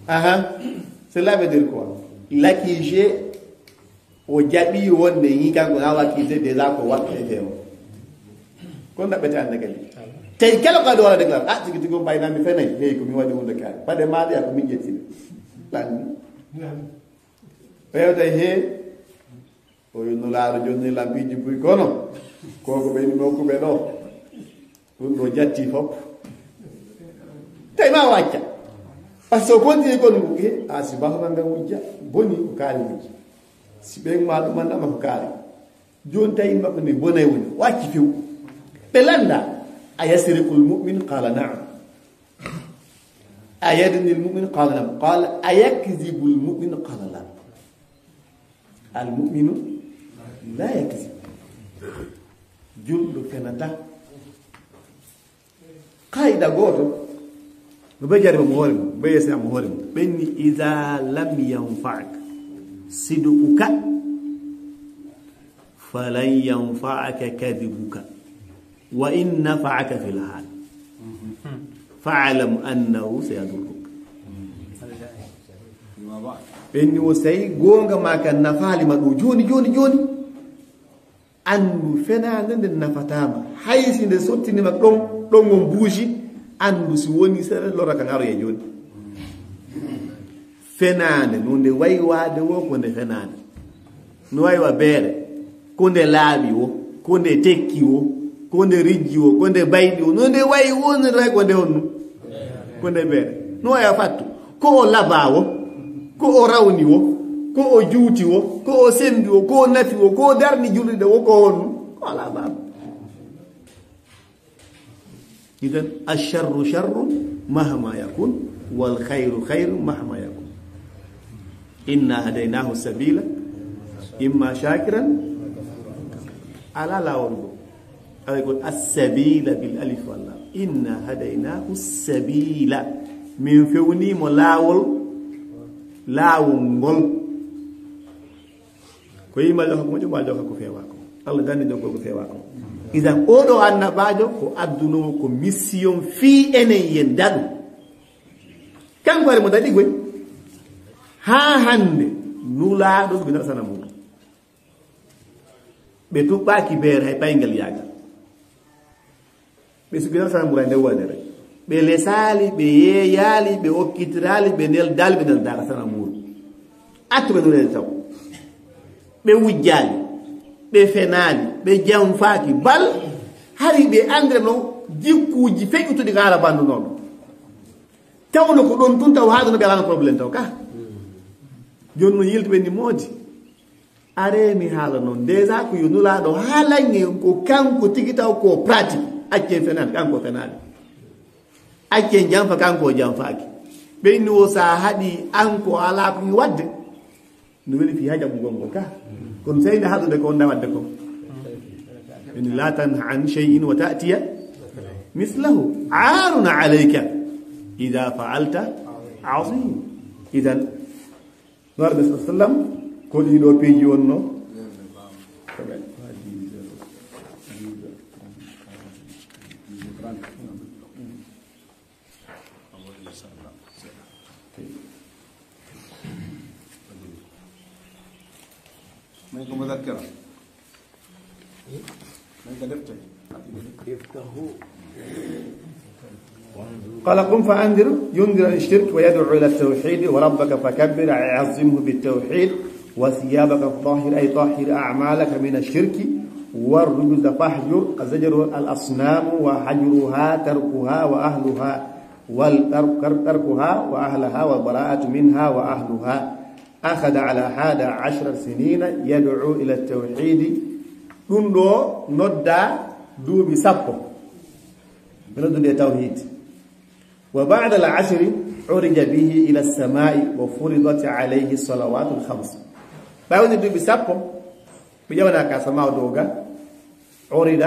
Aha. Cela veut dire quoi? L'accusé, o jaɓi wonde yi kanko na accusé déjà ko waɗɗo e feewo. Ko ndaɓɓete annde kadi. Tawi kala ko adi wala déclare, ah, tigi tigi on ɓayna mi fenay, hey, ko mi waɗi hunde kaari. Paɗe maɗa ya ko min ƴettini. Lanni. O yewtay he, o wi Nulaaɗo jonni lampiiji buy kono. Koko ɓe ni nokku ɓe ɗo. Ɗum ɗo jatti fof. Tawi ma wacca. Parce que o continue kon ngu, eh, a si bahma nga wujja, boni ko kaari wujji. Si ɓen ma ɗum annama ko kaari. Joni tawi makko ni bonay woni, wacci few. Ɓe landa, a yasriqul mu'min? Qala na'am. A yadnil mu'min? Qala na'am. Qala a yakzibul mu'min? Qala la. Al mu'minu la yakzib. Julɗo fenata. Qaida gooto, no ɓe jari mo hoore mum, ɓe yesi mo hoore mum. Ɓenni, "Iza lam yanfa'ak sidquka, falan yanfa'aka kadhibuka, wa in nafa'aka fil hal, fa'lam annahu sayadurruk." Ɓenni o sayi goonga ma kan nafaali ma ɗo jooni, jooni, jooni. Anndu fenaande nden nafataama. Hay si nde sottinima ɗon, ɗon on buusi, anndu si woni seɗa lora kan aroye jooni. Fenaande, no nde waywaade wo ko nde fenaande. No waywa beere, ko nde laaɓi wo, ko nde tekki wo, ko nde rijji wo, ko nde bayɗi wo, no nde wayi wo, no nde wayi ko nde honnu? Ko nde beere. No waywa fattu. Ko o labaa wo, ko o rawni wo, ko o juuti wo, ko o sembi wo, ko o nafi wo, ko o darni julɗude wo, ko honnu? Ko alaa baaba. Idan, asharru sharru mahma yakun, wal khayru khayru mahma yakun. Inna hadaynahu sabila, imma shakiran, ala laawol go. Awa ko as-sabila bil alif wal lam. Inna hadaynahu sabila. Min fewni mo laawol, laawol ngol. Ko yima joka ko moƴƴo, ma joka ko fewa ko. Allah danni jogo ko fewa ko. Idan oɗo annabaajo ko adduno ko mission fii enen yen daɗu. Kanko ari mo daɗi goy. Haa hannde nulaaɗo ɓe nasana mum. Ɓe tuɓɓaaki beere hay payngal yaagal. Ɓe suɓinaa sanamuuru e nder wonere. Ɓe lesaali, ɓe yeeyaali, ɓe okkitiraali, ɓe neldaali, ɓe neldaaka sanamuuru. Attu ɓe nulede taw. Ɓe wujjaali, ɓe fenaali, ɓe janfaaki. Bal, hari ɓe anndira no jikkuuji feƴƴutuɗi ka Aarabandu noon. Tawno ko ɗon tun taw haa ɗo no ɓe alano problème taw ka. Jooni no yilti ɓe ni moodi. Are mi haala noon, déjà ko yo nulaaɗo haalange ko kanko tigi taw ko pratique. Accen fenaani, kanko fenaani. Accen janfa, kanko janfaaki. Ɓeyni o sa haɗi an ko alaa ko mi waɗde. No weli fii haa jaɓugol ngol ka. Kono seyni haɗude ko wonda waɗde ko. Ɓeyni la tanha an shay'in wa ta'tiya mislahu. Arun alayka. Ida fa'alta azim. Idan, Nabi sallallahu alaihi wasallam, ko ɗiɗo piiji wonno. Mai kuma zakkira. قال: قم فأنذر، ينذر عن الشرك ويدعو إلى التوحيد، وربك فكبر، أي عظمه بالتوحيد، وثيابك فطهر، أي طهر أعمالك من الشرك، والرجز فاهجر، الزجر الأصنام وهجرها تركها وأهلها، والترك-، تركها وأهلها والبراءة منها وأهلها. أخذ على أحد عشر سنين يدعو إلى التوحيد. Ɗum ɗo nodda duuɓi sappo. Ɓe noddude tawhid. وبعد العشر عرج به إلى السماء وفرضت عليه الصلوات الخمس. Ɓaawo duuɓi sappo, ɓe ƴewana ka sama o doga. عرج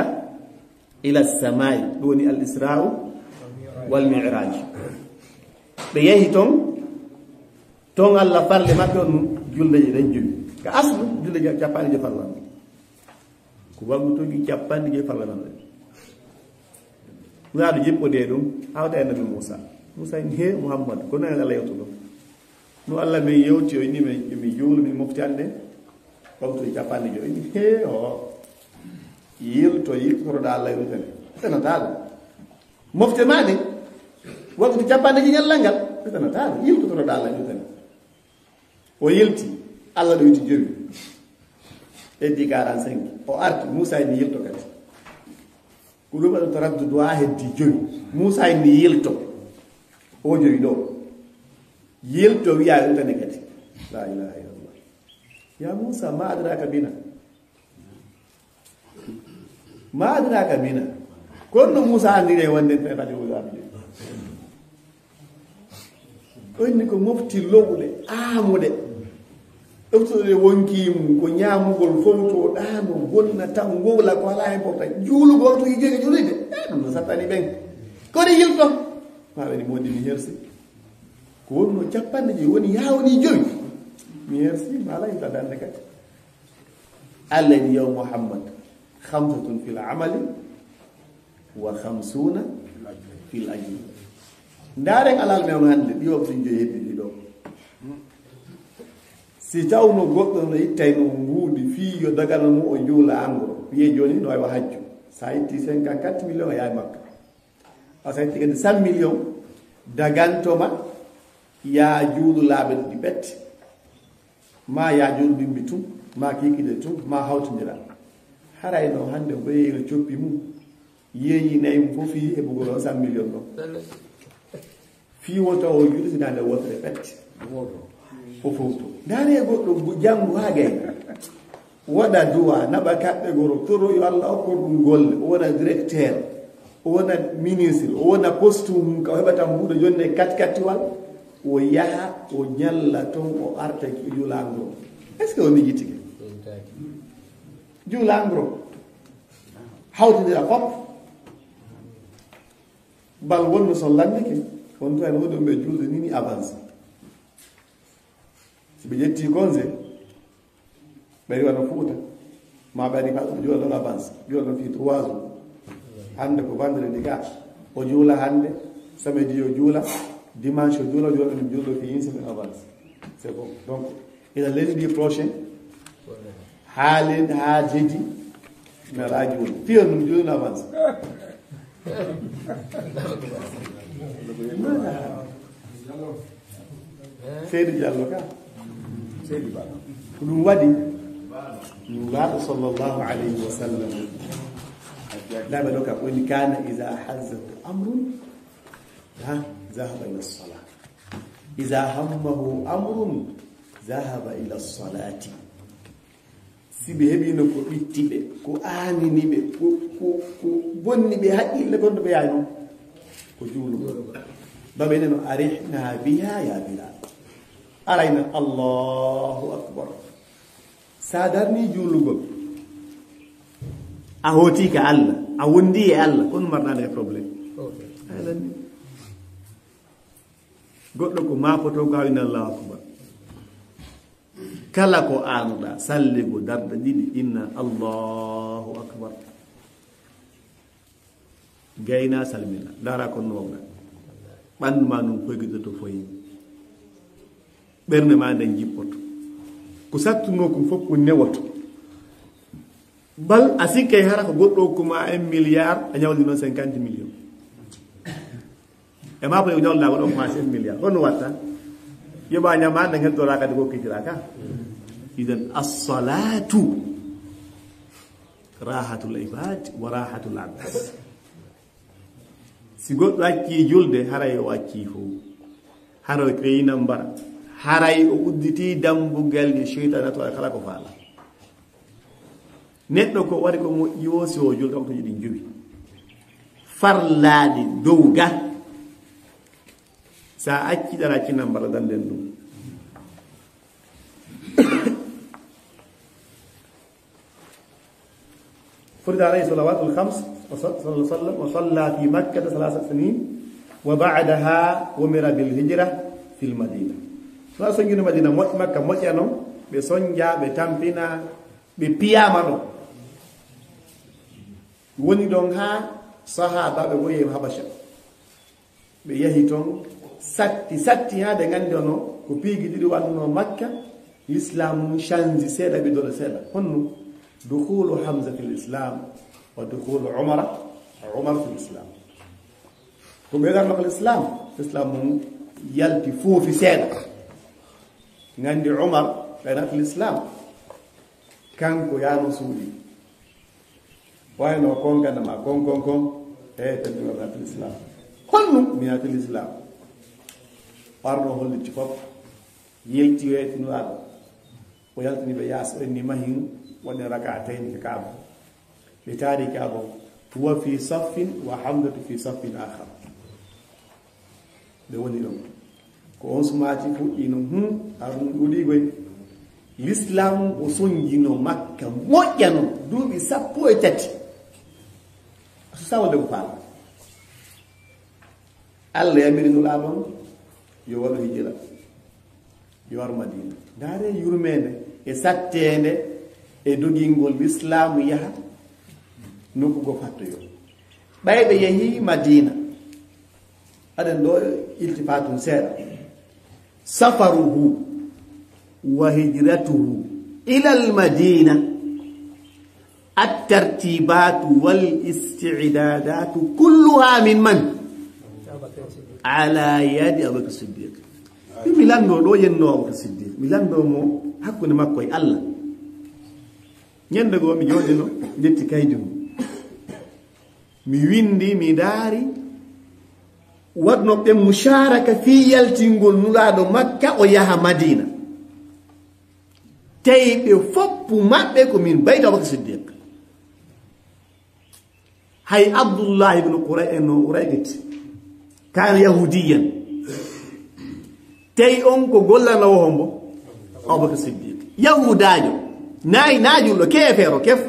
إلى السماء، ɗum woni al-Isra'u wal Mi'raj. Ɓe yehi ton, ton Allah farli maɓɓe on julde ɗen jowi. Ka aslu, julde ja-, cappanɗe jowi farlan. Ko waggutuji cappanɗe jowi farlan ɗen. Nulaaɗo jippodee ɗum, hawta e Nabi Muusa. Muusa en, "He Muhammad, ko nani Allah yewtuɗo?" No Allah men yewti, o inni men, "Emi juulu, min mofti hannde." Waggutuji cappanɗe jowi. Inni, "He o, yilto, yiltoroɗa Allah e ɗum kadi." Fenataa ɗum. Mofte maa ɗen, waktu capanɗe jeeɗi ñallal ngal, fenataa ɗum. Yiltotoɗaa Allah ɗum tan. O yilti, Allah ɗoyti jowi. Heddi quarante-cinq. O arti, Muusaa inni yilto kadi. Ko ɗum waɗi taraddudu haa heddi jowi. Muusaa inni yilto. O jowi ɗo. Yilto wiya ɗum tan e kadi. La ilaha illallah. Ya Muusaa, ma adraka bina. Ma adraka bina. Kono no Muusaa anndiri e wonde en ɓe kadi o jaabide. O inni ko mofti lowɗe, aamuɗe. Ɗoftude wonkii mum, ko ñaamugol fof to ɗaano, bonna taw, ngowla ko alaa important. Juulugol to yigeede juulde. Eh, ɗum no sattani ɓen. Kono yilto. Maa ɓe ni moodi mi hersi. Ko wonno capanɗe jowi, woni yaa woni jowi. Mi hersi, mi alaa yilta dande kadi. Allah ni yo Muhammad, khamsatun fil amali, wa khamsuna fil ajri. Ndaaren alal men on hannde, ɗi waktuuji joyi heddi ɗi ɗo. Si tawno goɗɗo no ittayno nguuɗi fii yo dagano mo o juula angro, wiye jooni no wawi hajju. Sa itti cinquante-quatre millions a yahay Makka. A sa itti kadi cent millions, dagantoma ya juulu laaɓe ɗiɗi pet. Ma ya juulu bimbi tun, ma kikiɗe tun, ma hawtindira. Haray no hannde o ɓeyi no coppi mum. Yeeyi nayi mum fof fii heɓugol on cent millions ɗon. Fii wota o juulu si daande wotere pet. Fof fof to. Ndaare goɗɗo gu-, janngu haa gayna. Waɗa duwa, naɓa kaɓɓe goro, toro yo Allah okko ɗum golle. O wona directeur, o wona ministre, o wona poste mum ka o heɓata mbuuɗo jonne kat kattiwal. O yaha, o ñalla ton, o arta juulangro. Est-ce que o miijitike? Juulangro. Hawtindira fof. Bal wonno son lanndike, on to en woni ɗum ɓe juulde ni ni avance. Si ɓe ƴetti congé, ɓe ari wano Fuuta, ma ɓe ari faɗo juula ɗon avance, juula ɗon fii trois jours. Hannde ko vendredi ka, o juula hannde, samedi o juula, dimanche o juula, o juula ɗum juulɗo fii une semaine avance. C'est bon. Donc, ila lundi prochain, haa lundi, haa jeudi, mi alaa juulde. Fii on ɗum juulde avance. Seydi Diallo ka. Seydi Ba. Ko ɗum waɗi Nulaaɗo sallallahu alayhi wa sallam. Laaɓe ɗo ka woni kana iza hazzahu amrun, ha, zahaba ila salah. Iza hammahu amrun, zahaba ila salati. Si ɓe heɓino ko ɓitti ɓe, ko aanini ɓe, ko, ko, ko bonni ɓe haqqille gonɗo ɓe yaay noon, ko juulugol. Baɓe neno, "Arihna biha ya Bilal." Arayna, Allahu Akbar. Sa darni juulugol, a hooti ka Allah, a wondi e Allah, kono marɗa nde problème. Ay lanni. Goɗɗo ko maapoto ko hawina Allahu Akbar. Kala ko aanuɗa, salligo darɗe ɗiɗi, inna Allahu Akbar. Gayna salmina, ndara ko nowga. Ɓanndu ma ndun koygitoto foyi. Ɓernde ma nden jippoto. Ko sattuno kon fof ko newoto. Bal a sikkay hara ko goɗɗo hokkuma un milliard, a ñawdi noon cinquante millions. E ma ko ñawda goɗɗo hokkuma un milliard. Honno watta? Yoɓa ñama nden heddoraa kadi ko kittira ka. Idan as-salatu rahatul ibad wa rahatul abd. Si goɗɗo accii julde, haray o accii fow. Haray o ɓeynan mbara. Haray o udditi dambugal nde seytaane nattoora kala ko faala. Neɗɗo ko waɗi ko moƴƴi o, si o julde waktuuji ɗin jowi. Farlaaɗi dow ga. Sa acci ɗara, accinan mbara danden ɗum. فرض عليه الصلوات الخمس، صلى الله عليه وسلم، وصلى في مكة ثلاث سنين، وبعدها أمر بالهجرة في المدينة. Sa sonjino Madina, mo-, Makka moƴƴano, ɓe sonja, ɓe tampina, ɓe piyama ɗo. Woni ɗon haa sahaaba ɓe goyi Habasha. Ɓe yahi ton, satti, satti haa ɓe nganndi ono ko piiji ɗiɗi wannoo Makka, Lislaam mum change seeɗa, ɓe dole seeɗa. Honno? Dukhulu Hamza fil Islam wa dukhulu Umara Umar fil Islam. Ko ɓe garno ko l'islam, l'islam mum yalti foofi seeɗa. Nganndi Umar ɓe nata l'islam. Kanko yaano suuɗi. Wayno kon kanda ma kon, kon, kon. E, teddugal nata l'islam. Honno mi nata l'islam? Arno holliti fof. Yelti weeti Nulaaɗo. O yaltini ɓe yaas, o inni mahin, waɗi rak'atayn ka Kaaba. Ɓe taari Kaaba. Huwa fi saffin wa Hamzatu fi saffin akhar. Ɓe woni ɗon. Ko on sumaati fuɗɗi non, hum, Harun ɗuuɗi goy. L'islam o sonjino Makka moƴƴa non, duuɓi sappo e tati. So sawde ko faala. Allah yamiri Nulaaɗo on, yo waɗu hijira. Yo ar Madina. Ndaare yurmeende e satteende e dogingol l'islam yaha nokku goo fattoyo. Ɓay ɓe yehi Madina. Aɗen ɗo iltifatun seeɗa. Safaruhu wa hijratuhu ila al-Madina. At-tartibatu wal isti'dadatu kulluha min man? Ala yadi Abubakar Siddiq. Mi lanndo ɗo yenno Abubakar Siddiq. Mi lanndo mo hakkunde makko e Allah. Ñande goo mi jooɗino, njetti kaydi mum. Mi winndi, mi ndaari, waɗno ɓe musharaka fii yaltingol Nulaaɗo Makka, o yaha Madina. Tawi ɓe foppu maɓɓe ko min baydi Abubakar Siddiq. Hay Abdullah ibn Qura-, no Urayqit, kaana yahudiyan. Tawi on ko gollanoowo hombo? Abubakar Siddiq. Yahudaajo, nayi naajulɗo, keefeero kef,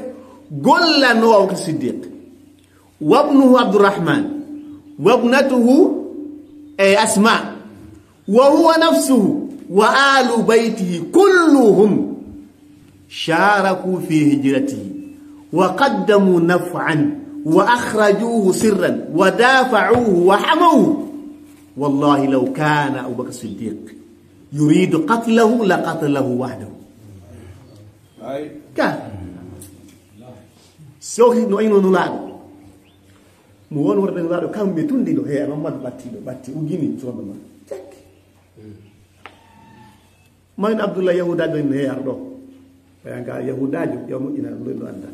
gollanoowo Abubakar Siddiq. Wabnuhu Abdurrahman, wabnatuhu, e, Asma, wa huwa nafsuhu, wa alu baytihi kulluhum sharaku fi hijratihi, wa qaddamu naf'an, wa akhrajuhu sirran, wa dafa'uhu, wa hamawhu. Wallahi law kana Abubakar Siddiq yuridu qatlahu, la qatalahu wahdahu. Ka. So no ino Nulaaɗo. Mo won worde Nulaaɗo, kamɓe tunndi ɗo, he, Mamadu ɓatti ɗo, ɓatti, uggini, sondo ma. Cek. Mamin Abdullah Yahuda ɓen he arɗo. Ɓayan ka Yahudaajo, yo moƴƴina ɗum ɗo anda.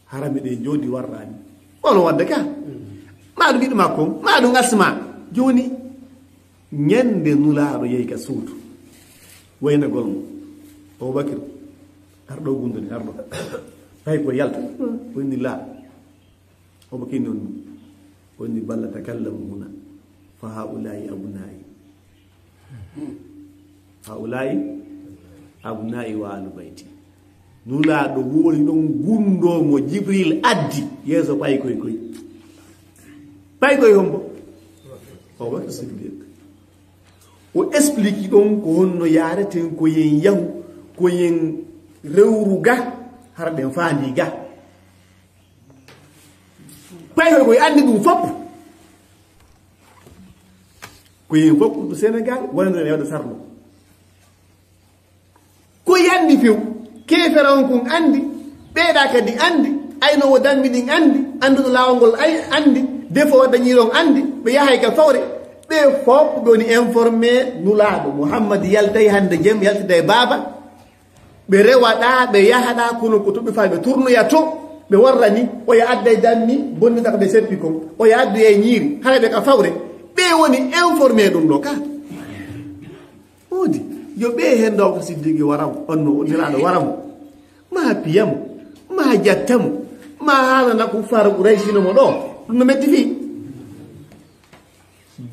Harami ɗe jooɗi warrani. Ono wadde ka. Ma ɗum ɓiɗɗo makko, ma ɗum Asma. Jooni, ñande Nulaaɗo yehi ka suudu. Waynagol mo. Abubakar, arɗo gundoni, arɗo. Tawi ko yalta. Woni la. Omo kinni on ɗum. Woni balla takallamu huna. Fa haulai abnai. Haulai abnai wa alu bayti. Nulaaɗo woni ɗon gundo mo Jibril addi yeeso paykoy koy. Paykoy hombo? Abubakar Siddiq. O explique ɗon ko honno yaareten ko yen yahu, ko yen rewru ga, hara ɗen faandi ga. Paykoy koy anndi ɗum fof. Ko yen fof ɗum Sénégal, wonande rewde sarno. Ko yandi few, keefera on kun andi, ɓeeɗa kadi andi, aynoowo dammi ɗin andi, annduɗo laawol ngol ay-, andi, defo dañiiɗo on andi, ɓe yahay ka fawre, ɓe fof ɓe woni informé Nulaaɗo Muhammad yaltay hannde jemma, yaltida e baaba, ɓe rewaɗa, ɓe yahaɗa, kono ko to ɓe faami ɓe turnoya to, ɓe warrani, oya adday dammi, bonnita ko ɓe seppi kon, oya addoya e ñiiri, hara ɓe ka fawre, ɓe woni informé ɗum ɗo ka. Woodi, yo ɓe heen Abubakar Siddiqi wara mo, on no Nelaaɗo wara mo, ma piya mo, ma jatta mo, ma haalana ko faara Qurayshi no mo ɗo, ɗum no metti fii.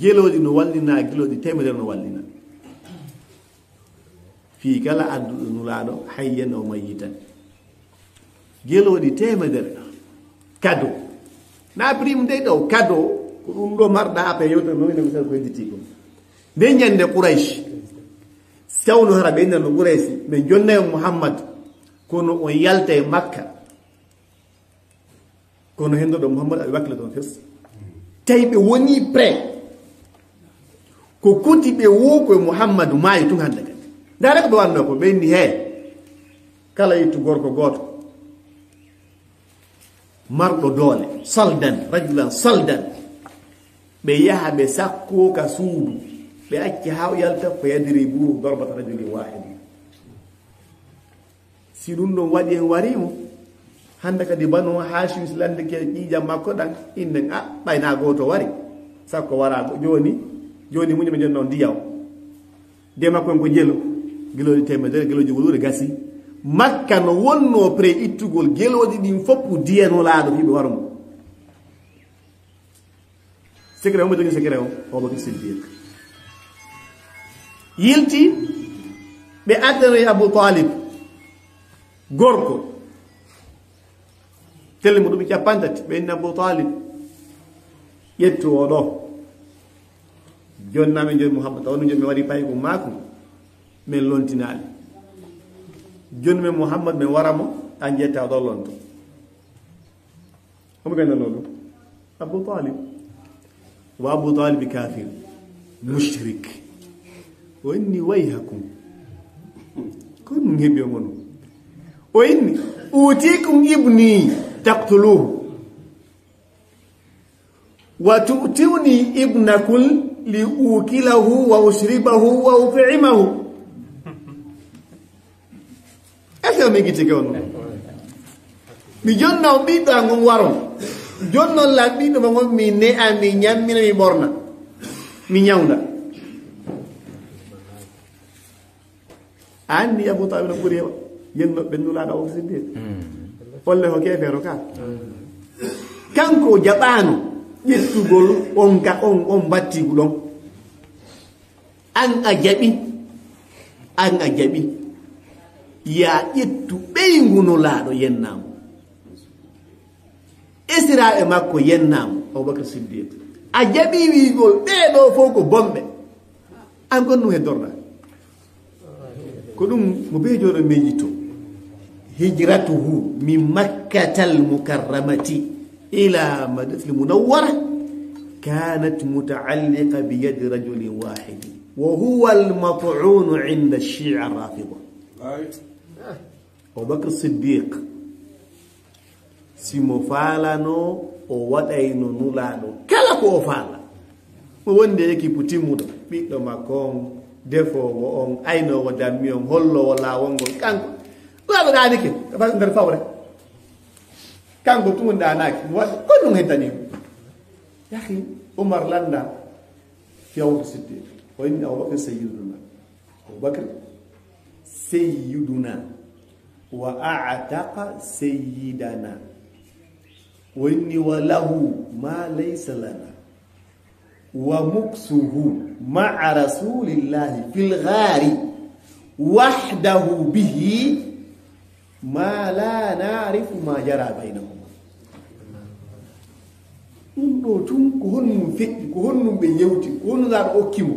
Gelooɗi no wallina, gelooɗi teemedere no wallina. Fii kala adduɗo Nulaaɗo, hayyan aw mayyitan. Gelooɗi teemedere. Kado. Na prime dey ɗo, kado, ko ɗum ɗo marɗa après yewtere no ina misal ko hedditii kon. Nde ñande Quraysh. Sawno hara ɓe innano Quraysh, ɓe jonnay Muhammad, kono on yalta e Makka. Kono henndo ɗo Muhammad aɓe wakkila ɗon fes. Tawi ɓe woni prêt. Ko kuti ɓe wo ko e Muhammadu maayi tun hannde kadi. Ndaare ko ɓe wanno ko, ɓe inni hee. Kala ittu gorko gooto. Marɗo doole, saldan, rajulan saldan. Ɓe yaha ɓe sakko ka suudu, ɓe acca haa o yalta, fa yadribuhu darbata rajulin wahid. Si ɗum ɗon waɗi en wari mo, hannde kadi Banu Haashim si landike ƴiiƴam makko ɗan, innen a ɓay na gooto wari. Sakko wara jooni, jooni muñum e jooni non ndiyaw. De makko en ko jelo, gelooɗi teemedere, gelooɗi jogoo ɗuuɗe gasi. Makka no wonnoo prêt ittugol gelooɗi ɗin fof diya Nulaaɗo fii ɓe wara mo. Secret, omo jogii secret o, Abubakar Siddiq. Yilti, ɓe addanoyi Abu Talib, gorko. Telle mo duuɓi cappanɗe tati, ɓe inni Abu Talib, ƴettu o ɗo. Jonnaa men joni Muhammad, tawa ɗum joni mi waɗi paygol makko, men lontinaali. Joni men Muhammad, men wara mo, an ƴetta o ɗo lonto. Omo gayna noon ɗum. Abu Talib. Wa Abu Talib kafir. Mushrik. O inni wayhakum. Ko ɗum heɓi on. O inni, utikum ibni taqtuluhu. Wa tu'tuni ibnakum li ukilahu wa ushribahu wa ut'imahu. Est-ce que mi gitike on? Mi jonna on ɓiɗɗo an on waron. Jonnon lan ɓiɗɗo ma on mi ne'a, mi ñammina, mi ɓorna. Mi ñawnda. A anndi Abu Talib no ɓuri heɓa. Yenno ɓe Nulaaɗo o Siddiq. Olle ko keefeero ka. Kanko o jaɓaano ƴettugol on ka on, on battigu ɗon. An a jaɓi, an a jaɓi. Yaa ƴettu ɓeyngu Nulaaɗo yennaa mo. Esiraaɓe makko yennaa mo, Abubakar Siddiq. A jaɓi wiigol ɓee ɗoo fof ko bonɓe. An kon ɗum heddorɗaa. Ko ɗum mo bee jooɗo miijito. Hijratuhu min Makkatal Mukarramati ila Madinatil Munawwara kanat muta'alliqa bi yadi rajulin wahidin. Wa huwa al-mat'unu inda Shia Rafida. Abubakar Siddiq, si mo faalano, o waɗayno Nulaaɗo kala ko o faala. Mo wondi e équipe timmuɗo, ɓiɗɗo makko on, defoowo on, aynoowo dammi on, holloowo laawol ngol, kanko. Nulaaɗo ɗaanike, nder fawre. Kanko tun ɗaanaaki, mo waɗi, ko ɗum heddani mo? Yahi, Umar lannda, fii Abubakar Siddiq. O inni Abubakar Sayyiduna. Abubakar Sayyiduna. Wa a'taqa sayyidana. O inni wa lahu ma laysa lana. Wa muksuhu ma'a Rasulillahi fil ghari wahdahu bihi ma la na'rifu ma jara baynahuma. Ɗum ɗo tun ko honɗum feƴƴi, ko honɗum ɓe yewti, ko honɗum Nulaaɗo okki mo,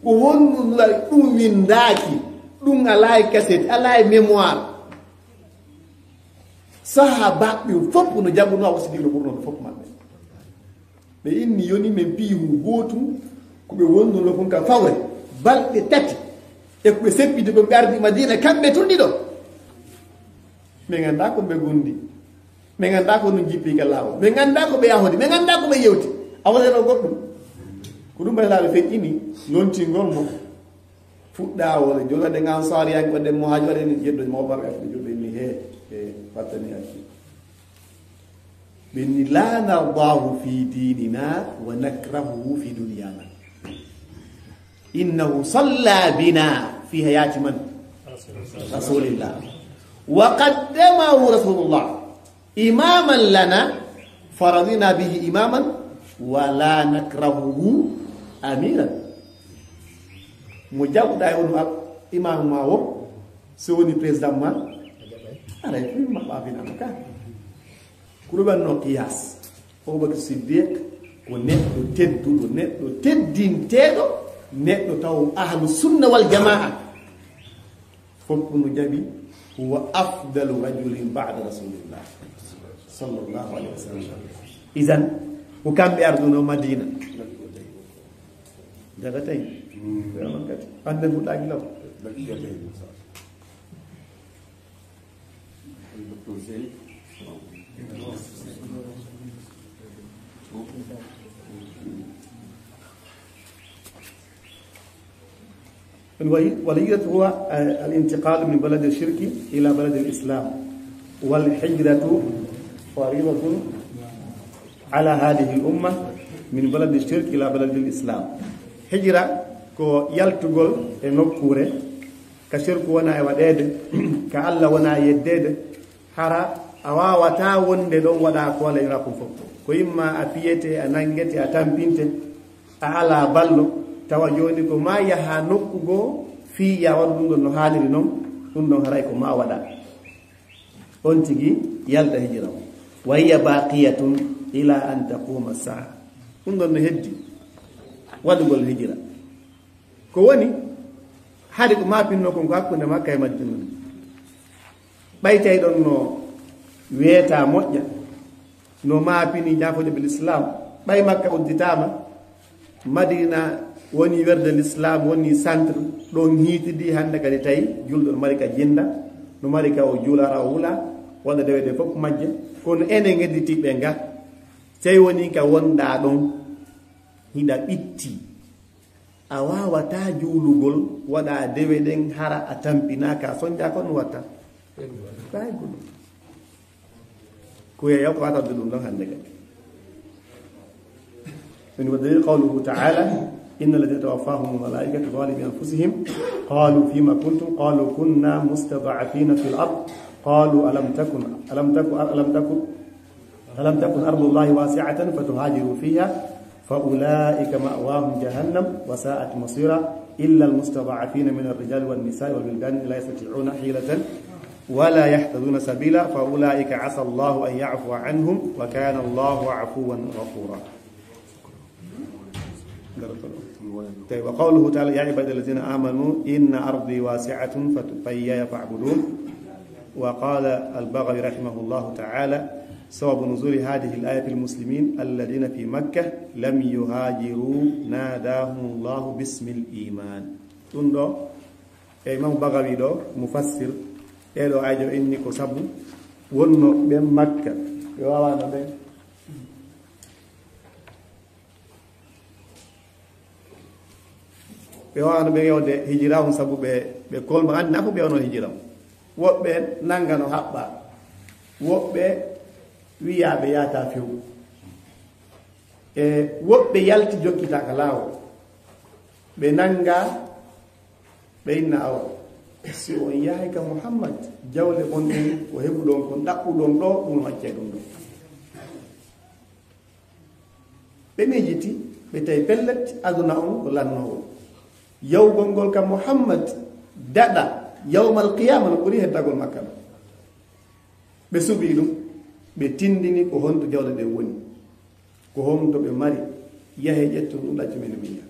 ko honɗum Nulaaɗo ɗum winndaaki, ɗum alaa e cassette, alaa e mémoire. Sahaabaaɓe ɓen fof no jaɓunoo Abubakar Siddiq no ɓurnoo ɓe fof maɓɓe. Ɓe inni yoni men piihu gootum, ko ɓe wonduno kon ka fawre, balɗe tati, e ko ɓe seppiti kon ɓe ardi Madiina, kamɓe tun ɗiɗo. Ɓe nganndaa ko ɓe gondi. Ɓe nganndaa ko ɗum jippi ka laawol. Ɓe nganndaa ko ɓe yahodi. Ɓe nganndaa ko ɓe yewti. A waɗano goɗɗum. Ko ɗum mbaɗa laaɓe feƴƴini, lontingol mo. Fuɗɗaawol e jogaɗen Ansaariyankoɗen, Muhaajir'en, jeddo mo bar e joɗɗo ni he, e fattani acci. Ɓe ni, "La nardahu fi dinina wa nakrahuhu fi dunyana. Innahu salla bina fi hayati man? Rasulillah. Wa qaddamahu Rasulullah imaman lana, faradina bihi imaman, wa la nakrahuhu amiran." Mo jaɓuɗa e on al-, imam ma o, so woni président ma, alay ko imam ma finama ka. Ko ɗum wonno qiyas. Abubakar Siddiq ko neɗɗo tedduɗo, neɗɗo teddinteeɗo, neɗɗo taw ahlu sunna wal jamaa. Fof no jaɓi, huwa afdalu rajulin ba'da Rasulillah, sallallahu alayhi wa sallam. Idan, ko kamɓe arduno Madina. Jagatay. Mm. Ko yaman kadi. Hannde fuɗɗaaki law. Docteur Sey. Ɗum wayi, wal hijratu huwa, eh, al intiqalu min baladi shirki ila baladi l islam. Wal hijratu faridatun ala hadihi l umma min baladi shirki ila baladi l islam. Hijra ko yaltugol e nokkuure ka shirku wona e waɗeede, ka Allah wona e yeddeede, hara a waawata wonde ɗon waɗa ko Allah yura kon fof. Ko imma a piyete, a nangete, a tampinte, a ala ballo, tawa jooni ko ma yaha nokku goo fii ya waɗu ɗum ɗon no haaniri non, ɗum ɗon haray ko ma waɗa. On tigi yalta hijira o. Wa hiya baqiyatun ila an taquma saa. Ɗum ɗon no heddi waɗugol hijira. Ko woni, hari ko ma pinno kon ko hakkunde Makka e Madina. Ɓay tawi ɗon no weeta moƴƴa, no maapini jaafoje ɓe l'islam, ɓay Makka udditaama, Madina woni werde l'islam, woni centre, ɗon hiitidi hannde kadi tawi julɗo no mari ka jinda, no mari ka o juula, hara o wula, waɗa dewe ɗe fof majje. Kono enen hedditiiɓe nga, tawi woni ka wonɗa ɗon, hiɗa ɓitti. A waawata juulugol, waɗa dewe ɗen, hara a tampinaaka, a sonja kon watta. Ko hay goɗɗum. Ko yeeya ko watadde ɗum ɗon hannde kadi. Min wa dalil qawluhu ta'ala, inna alladhina tawaffahum malaikatu zalimi anfusihim, qalu fima kuntum, qalu kunna mustad'afina fil ard, qalu alam takun, alam takun, alam takun, ألم تكن أرض الله واسعة فتهاجروا فيها فأولئك مأواهم جهنم وساءت مصيرا إلا المستضعفين من الرجال والنساء والولدان لا يستطيعون حيلة ولا يهتدون سبيلا فأولئك عسى الله أن يعفو عنهم وكان الله عفوا غفورا. Tawi, wa qawluhu ta'ala, ya ibadi alladhina amanu inna ardi wasi'atun fat-, fa iyyaya fa'budun. Wa qala al-Baghawi rahimahullahu ta'ala, sababu nuzuli hadhihi al-ayati lil muslimin alladhina fi Makkah lam yuhajiru nadahumullahu bismil iman. Ɗum ɗo, e Imam Baghawi ɗo, mufassir, ɗee ɗo ayjo inni ko sabu wonno ɓen Makka, ɓe wawano ɓen. Ɓe wawano ɓe yewde hijira on sabu ɓe, ɓe kolma anndi nafu ɓe ono hijira on. Woɓɓe nanga no haɓɓa, woɓɓe wiya ɓe yaata few. E woɓɓe yalti jokkita ka laawol. Ɓe nanga, ɓe inna awa. Si on yahay ka Muhammad, jawle mon ɗen ko heɓuɗon kon, ɗaɓɓuɗon ɗo, ɗum accay ɗum ɗo. Ɓe miijiti, ɓe tawi pellet, aduna on ko lannoowo. Yawgol ngol ka Muhammad daɗa, yawmal qiyama no ɓuri heddagol makka ɗo. Ɓe suɓii ɗum, ɓe tindini ko honto jawle ɗen woni, ko honto ɓe mari, yahe ƴettu ɗum ɗaccu men min yaha.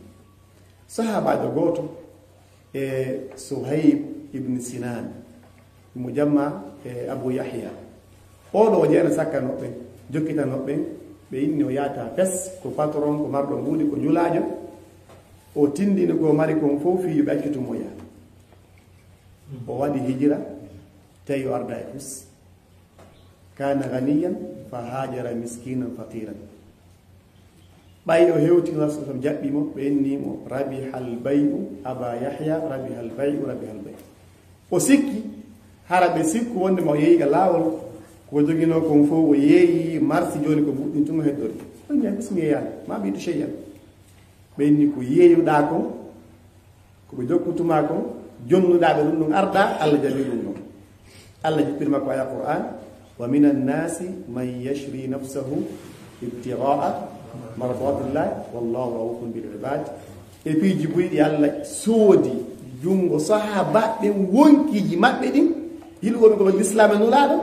Sahaabaajo gooto, e Suhayb ibn Sinan, mo jamma e Abu Yahya. Oɗo o jeena sakkanoo ɓen, jokkitanoo ɓen, ɓe inni o yaata fes, ko patron, ko marɗo mbuuɗi, ko ñulaajo. O tindini ko mari kon fof fii yo ɓe accutu mo yaha. O waɗi hijira, tawi o arda e fus. Kana ganiyan fa hajara miskinan faqiran. Ɓay o hewti Rasul sallam jaɓɓi mo, ɓe inni mo, "Rabihal bay'u, Aba Yahya, rabihal bay'u, rabihal bay'u." O sikki, hara ɓe sikku wonde ma o yeeyi ka laawol, ko joginoo kon fof o yeeyi, marsi jooni ko buɗɗintumo heddori. Ɗum yaa, bismillah, ma bitu shay'an. Ɓe inni ko yeeyuɗaa kon, ko ɓe jokkutuma kon, jonnuɗaa ɓe ɗum ɗum arda, Allah jaɓi ɗum ɗum. Allah jippiri makko aya Qur'an, "Wa minan nasi man yashri nafsahu ibtigha'a mardatillah, wallahu ra'ufun bil ibad." E piiji buy ɗi Allah soodi junngo sahaaba ɓen wonkiji maɓɓe ɗin, yiɗugol ko ɓe Lislaam e Nulaaɗo,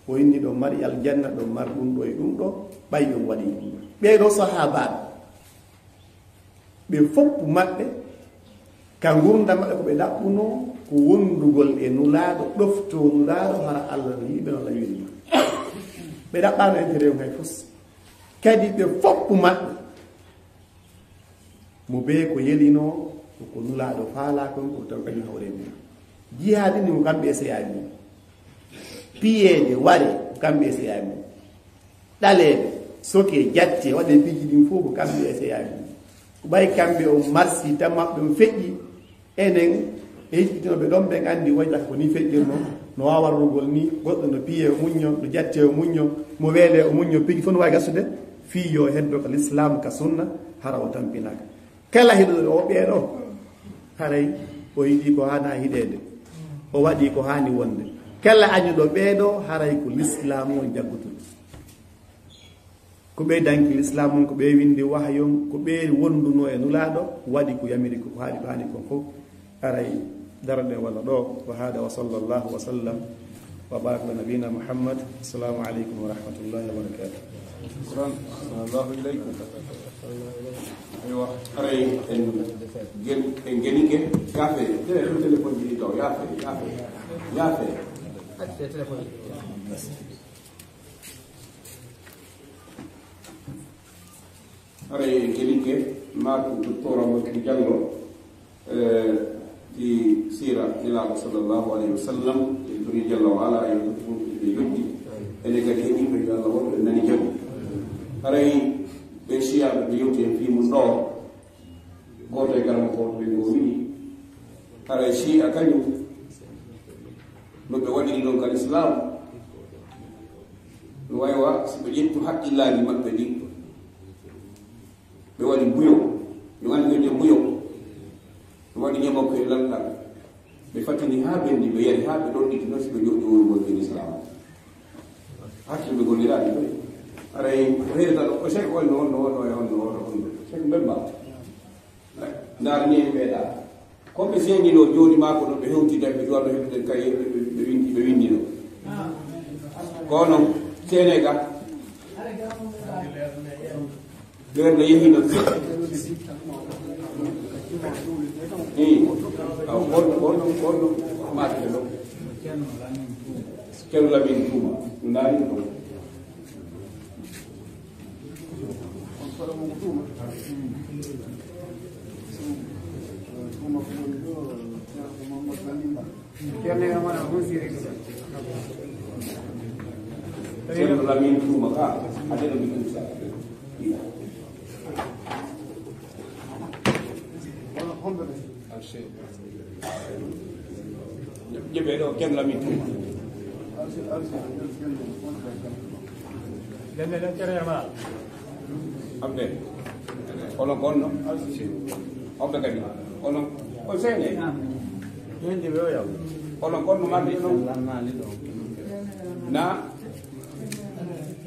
o inni ɗo mari aljanna, ɗo mari ɗum ɗo e ɗum ɗo, ɓay on waɗi ɗum ɗo. Ɓee ɗo sahaaba ɓe foppu maɓɓe, ka ngurndan maɓɓe ko ɓe ɗaɓɓunoo ko wondugol e Nulaaɗo, ɗoftoo Nulaaɗo, hara Allah no yiɗi ɓe, no Allah yiɗi ɓe. Ɓe ɗaɓɓaano intérêt on hay fus. Kadi ɓe foppu maɓɓe, mo bee ko yelinoo, ko ko Nulaaɗo faalaa kon, ko taw kañum hawre mum. Jihaadi ni mo kamɓe e seyaaji mum. Piyeede, ware, Kamɓe e seyaaɓe mum. Ɗaleeɓe, sokee, jattee, waɗee piiji ɗin fof ko kamɓe e seyaaɓe mum. Ko ɓay kamɓe on marsi, tan maɓɓe on feƴƴi. Enen, e yejjitinooɓe ɗon ɓen anndi wayata ko ni feƴƴirnoo, no waawa warrugol ni, goɗɗo no piyee o muññoo, no jattee o muññoo, mo weelee o muññoo, piiji fof no waawi gasude, fii yo heddo ka lislaam, ka sunna, hara o tampinaaka. Kala hiɗuɗo o ɓeeɗo, haray o yiɗi ko haana hiɗeede, o waɗi ko haani wonde. Kala añuɗo ɓeeɗo, haray ko lislaam on jaggutuɗo. Ko ɓe danki lislaam on, ko ɓe windi wahayon, ko ɓe wondunoo e Nulaaɗo, waɗi ko yamiri ko haani, ko haani kon fof. Haray darɗe walla ɗo. Wa hada wa sallallahu wa sallam wa baraka ala nabiyina Muhammad. Assalamu aleykum wa rahmatullahi wa barakatuh. Shukran. Sallallahu aleykum. Aywa, haray en gen-, en genike. Yaafe, tele-, téléphone ji ɗi taw. Yaafe, yaafe, yaafe. Haray en genike, maako Docteur Amadou Diallo, eh, ɗi siira Nelaaɗo sallallahu alayhi wa sallam, e turi Jalla wa Ala, e ɗum ɓe yoddi. Ene kadi heɗiiɓe, yo Allah woɗɗo en nani jam. Haray ɓe siyaaɓe ɓe yewti en fii mum ɗo, gooto e kala mo ko ɓe ngo wi'i, haray si a kañum, no ɓe waɗiri ɗon ka Lislaam, no wayi wa si ɓe ƴettu haqqillaaji maɓɓe ɗin, ɓe waɗi mbuyo, no anndi ɓe mbuyo, ɓe waɗi ñamako e lanɗal, ɓe fatini haa ɓenndi, ɓe yari haa ɓe ɗon ɗiɗi noon, si ɓe joɗɗi woni wonde Lislaam. Hakkille ɓe golliraani ɗo. Haray ko heerata ɗo, ko sek wonno, wonno, wonno, e wonno, wonno, wonno. Sek mbemba. Ndaar ni en ɓeeɗa. Ko ɓe seeni ɗo, jooni maa ko ɗo ɓe hewti tan, ɓe ɗo heɓde kay, ɓe, ɓe, ɓe winndi, ɓe winndi ɗo. Ko noon, seene ga. Ɓeer no yehi noon. Ii, aw, kono, kono, kono, maate ɗo. Ceerno Lamin Tuuma, ɗum naani ɗo. Ceerno Lamin Tuuma ka, a deno mi ɗum sa. Ƴeɓe ɗo, Ceerno Lamin Tuuma. Ɗen, ɗen, ɗen, Ceerno Yero Maal. Abbe. Onon ko onno? Obbe kadi. Onon ko seene? Yende ɓe o yaw. Onon ko onno maɓɓe ɗo? Na?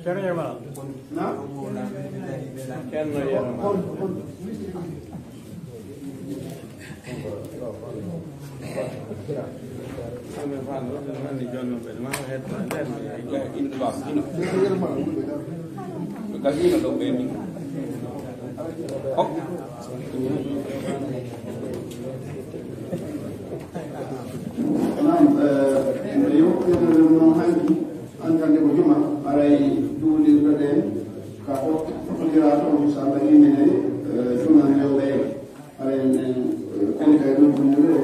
Ceerno Yero Maal. Na? Ceerno Yero Maal. Naam, eh, yo, yo, yo, no hanki, hankande ko juma, aray juulirɗo ɗen ka o, o jira toon, inchallah, imminen, eh, juma yo ɓeyde. Aray en, en, en, kadi kay ɗum ko ñande o.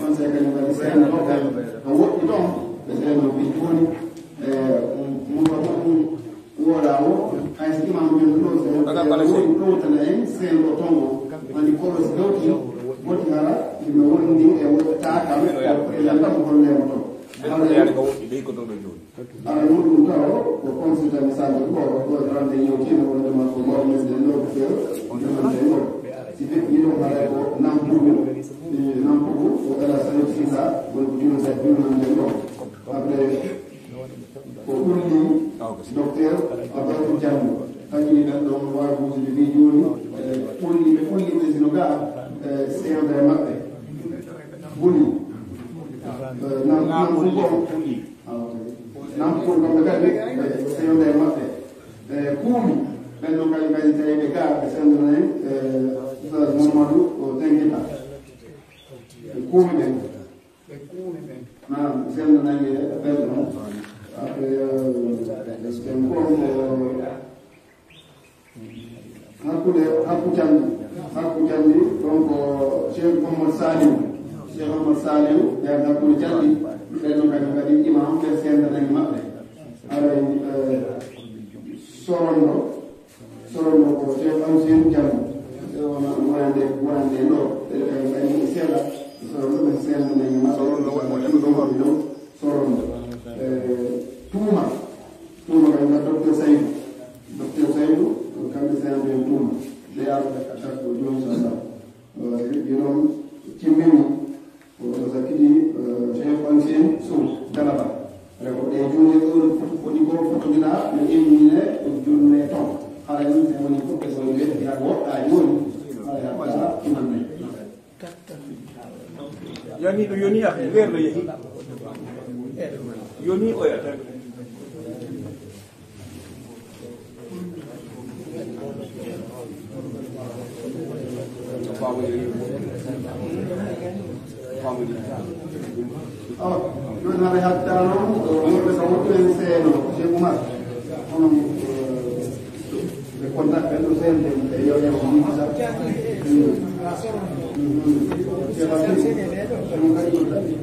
Conseil kadi mbaɗi seeɗa ɗo, kay, ka woɗɗi ɗon, ɓe seeɗa no ɓe jooni, e, mum, mum, mum, woɗa o, hay so imam ɓe ɗo, so woɗɗi ɗo, tana en, seeɗa ɗo toon o. Woni kolo so hewti, woti hara, ɓe wondi e woɗɗi taakal, ko président ɗam holle mo toon. Hara ka woɗɗi, ɓey ko ɗo ɓe jooni. Aɗa muɗum taw ko consultant mi saabe ko ko rande yewtino wonde ma ko mawɗo lesdi en ɗo ko feew. Wonde ma ɗen ɗo si feƴƴi ɗum haray ko nampugu, eh, nampugu ko Ela Salif Sisa woni ko juno sa juno nan ɗen ɗo. Après ko ɓulli docteur Abatou Diallo taƴini ɗen ɗon waabuji ɗi jooni, eh, ɓulli ɓe ɓulli ɓe sino ga, eh, seedo e maɓɓe. Buli. Eh, nam, nampugu on. Ah, ok. Nampugu kamɓe kadi, ɓe sewde e maɓɓe. Ɓe kuumi, ɓen ɗon kadi, kadi tawi ɓe ga, ɓe sendana en, eh, Oustaz Mamadou o Tenkita. Ɓe kuumi ɓen. Ɓe kuumi ɓen. Naam, ɓe sendana en e ɓen ɗon. Après, eh, ɓen kon ko Hakkunde, hakku calɗi, hakku calɗi, ɗon ko Cheikh Mouhammad Saliou, Cheikh Mouhammad Saliou, ɓe hakkunde calɗi, ɓen ɗon kadi kadi imam ɓe sendana e maɓɓe. Haray, eh, sorondo, sorondo ko Cheikh Amsir Diallo. E wona wonande, wonande ɗo, ɓe, ɓe, ɓe, ɓe seeɗa, sorondo ɓe seeɗa, ɓe seeɗa, ɓe seeɗa, ɓe seeɗa, ɓe seeɗa, sorondo. Eh, tuuma, tuuma kadi ko docteur Saydou. Docteur Saydou, kamɓe seeɗa ɓe tuuma. Ɓe arɓe ka takko jooni, inchallah. Eh, ɓe noon cimmini. Ko ɗum sakkiti, eh, Cheikh Amsir Sow Galaba. Ene ko ɗe juuɗe ɗo woni ko fotodira, no ƴeewine ko juuɗe ton. Hara ɗum se woni ko ɓe woni weddi ha woɗɗaani woni. Hara hatta iman men. Yani ɗo yoni ak leer no yehi. Yoni oya. Awa, jooni hara hattara noon, ko wonɓe kam wonɓe en seeno, Cheikh Oumar, hono, eh, ɓe kontak ɓen ɗo seende, e yo, yo, yo,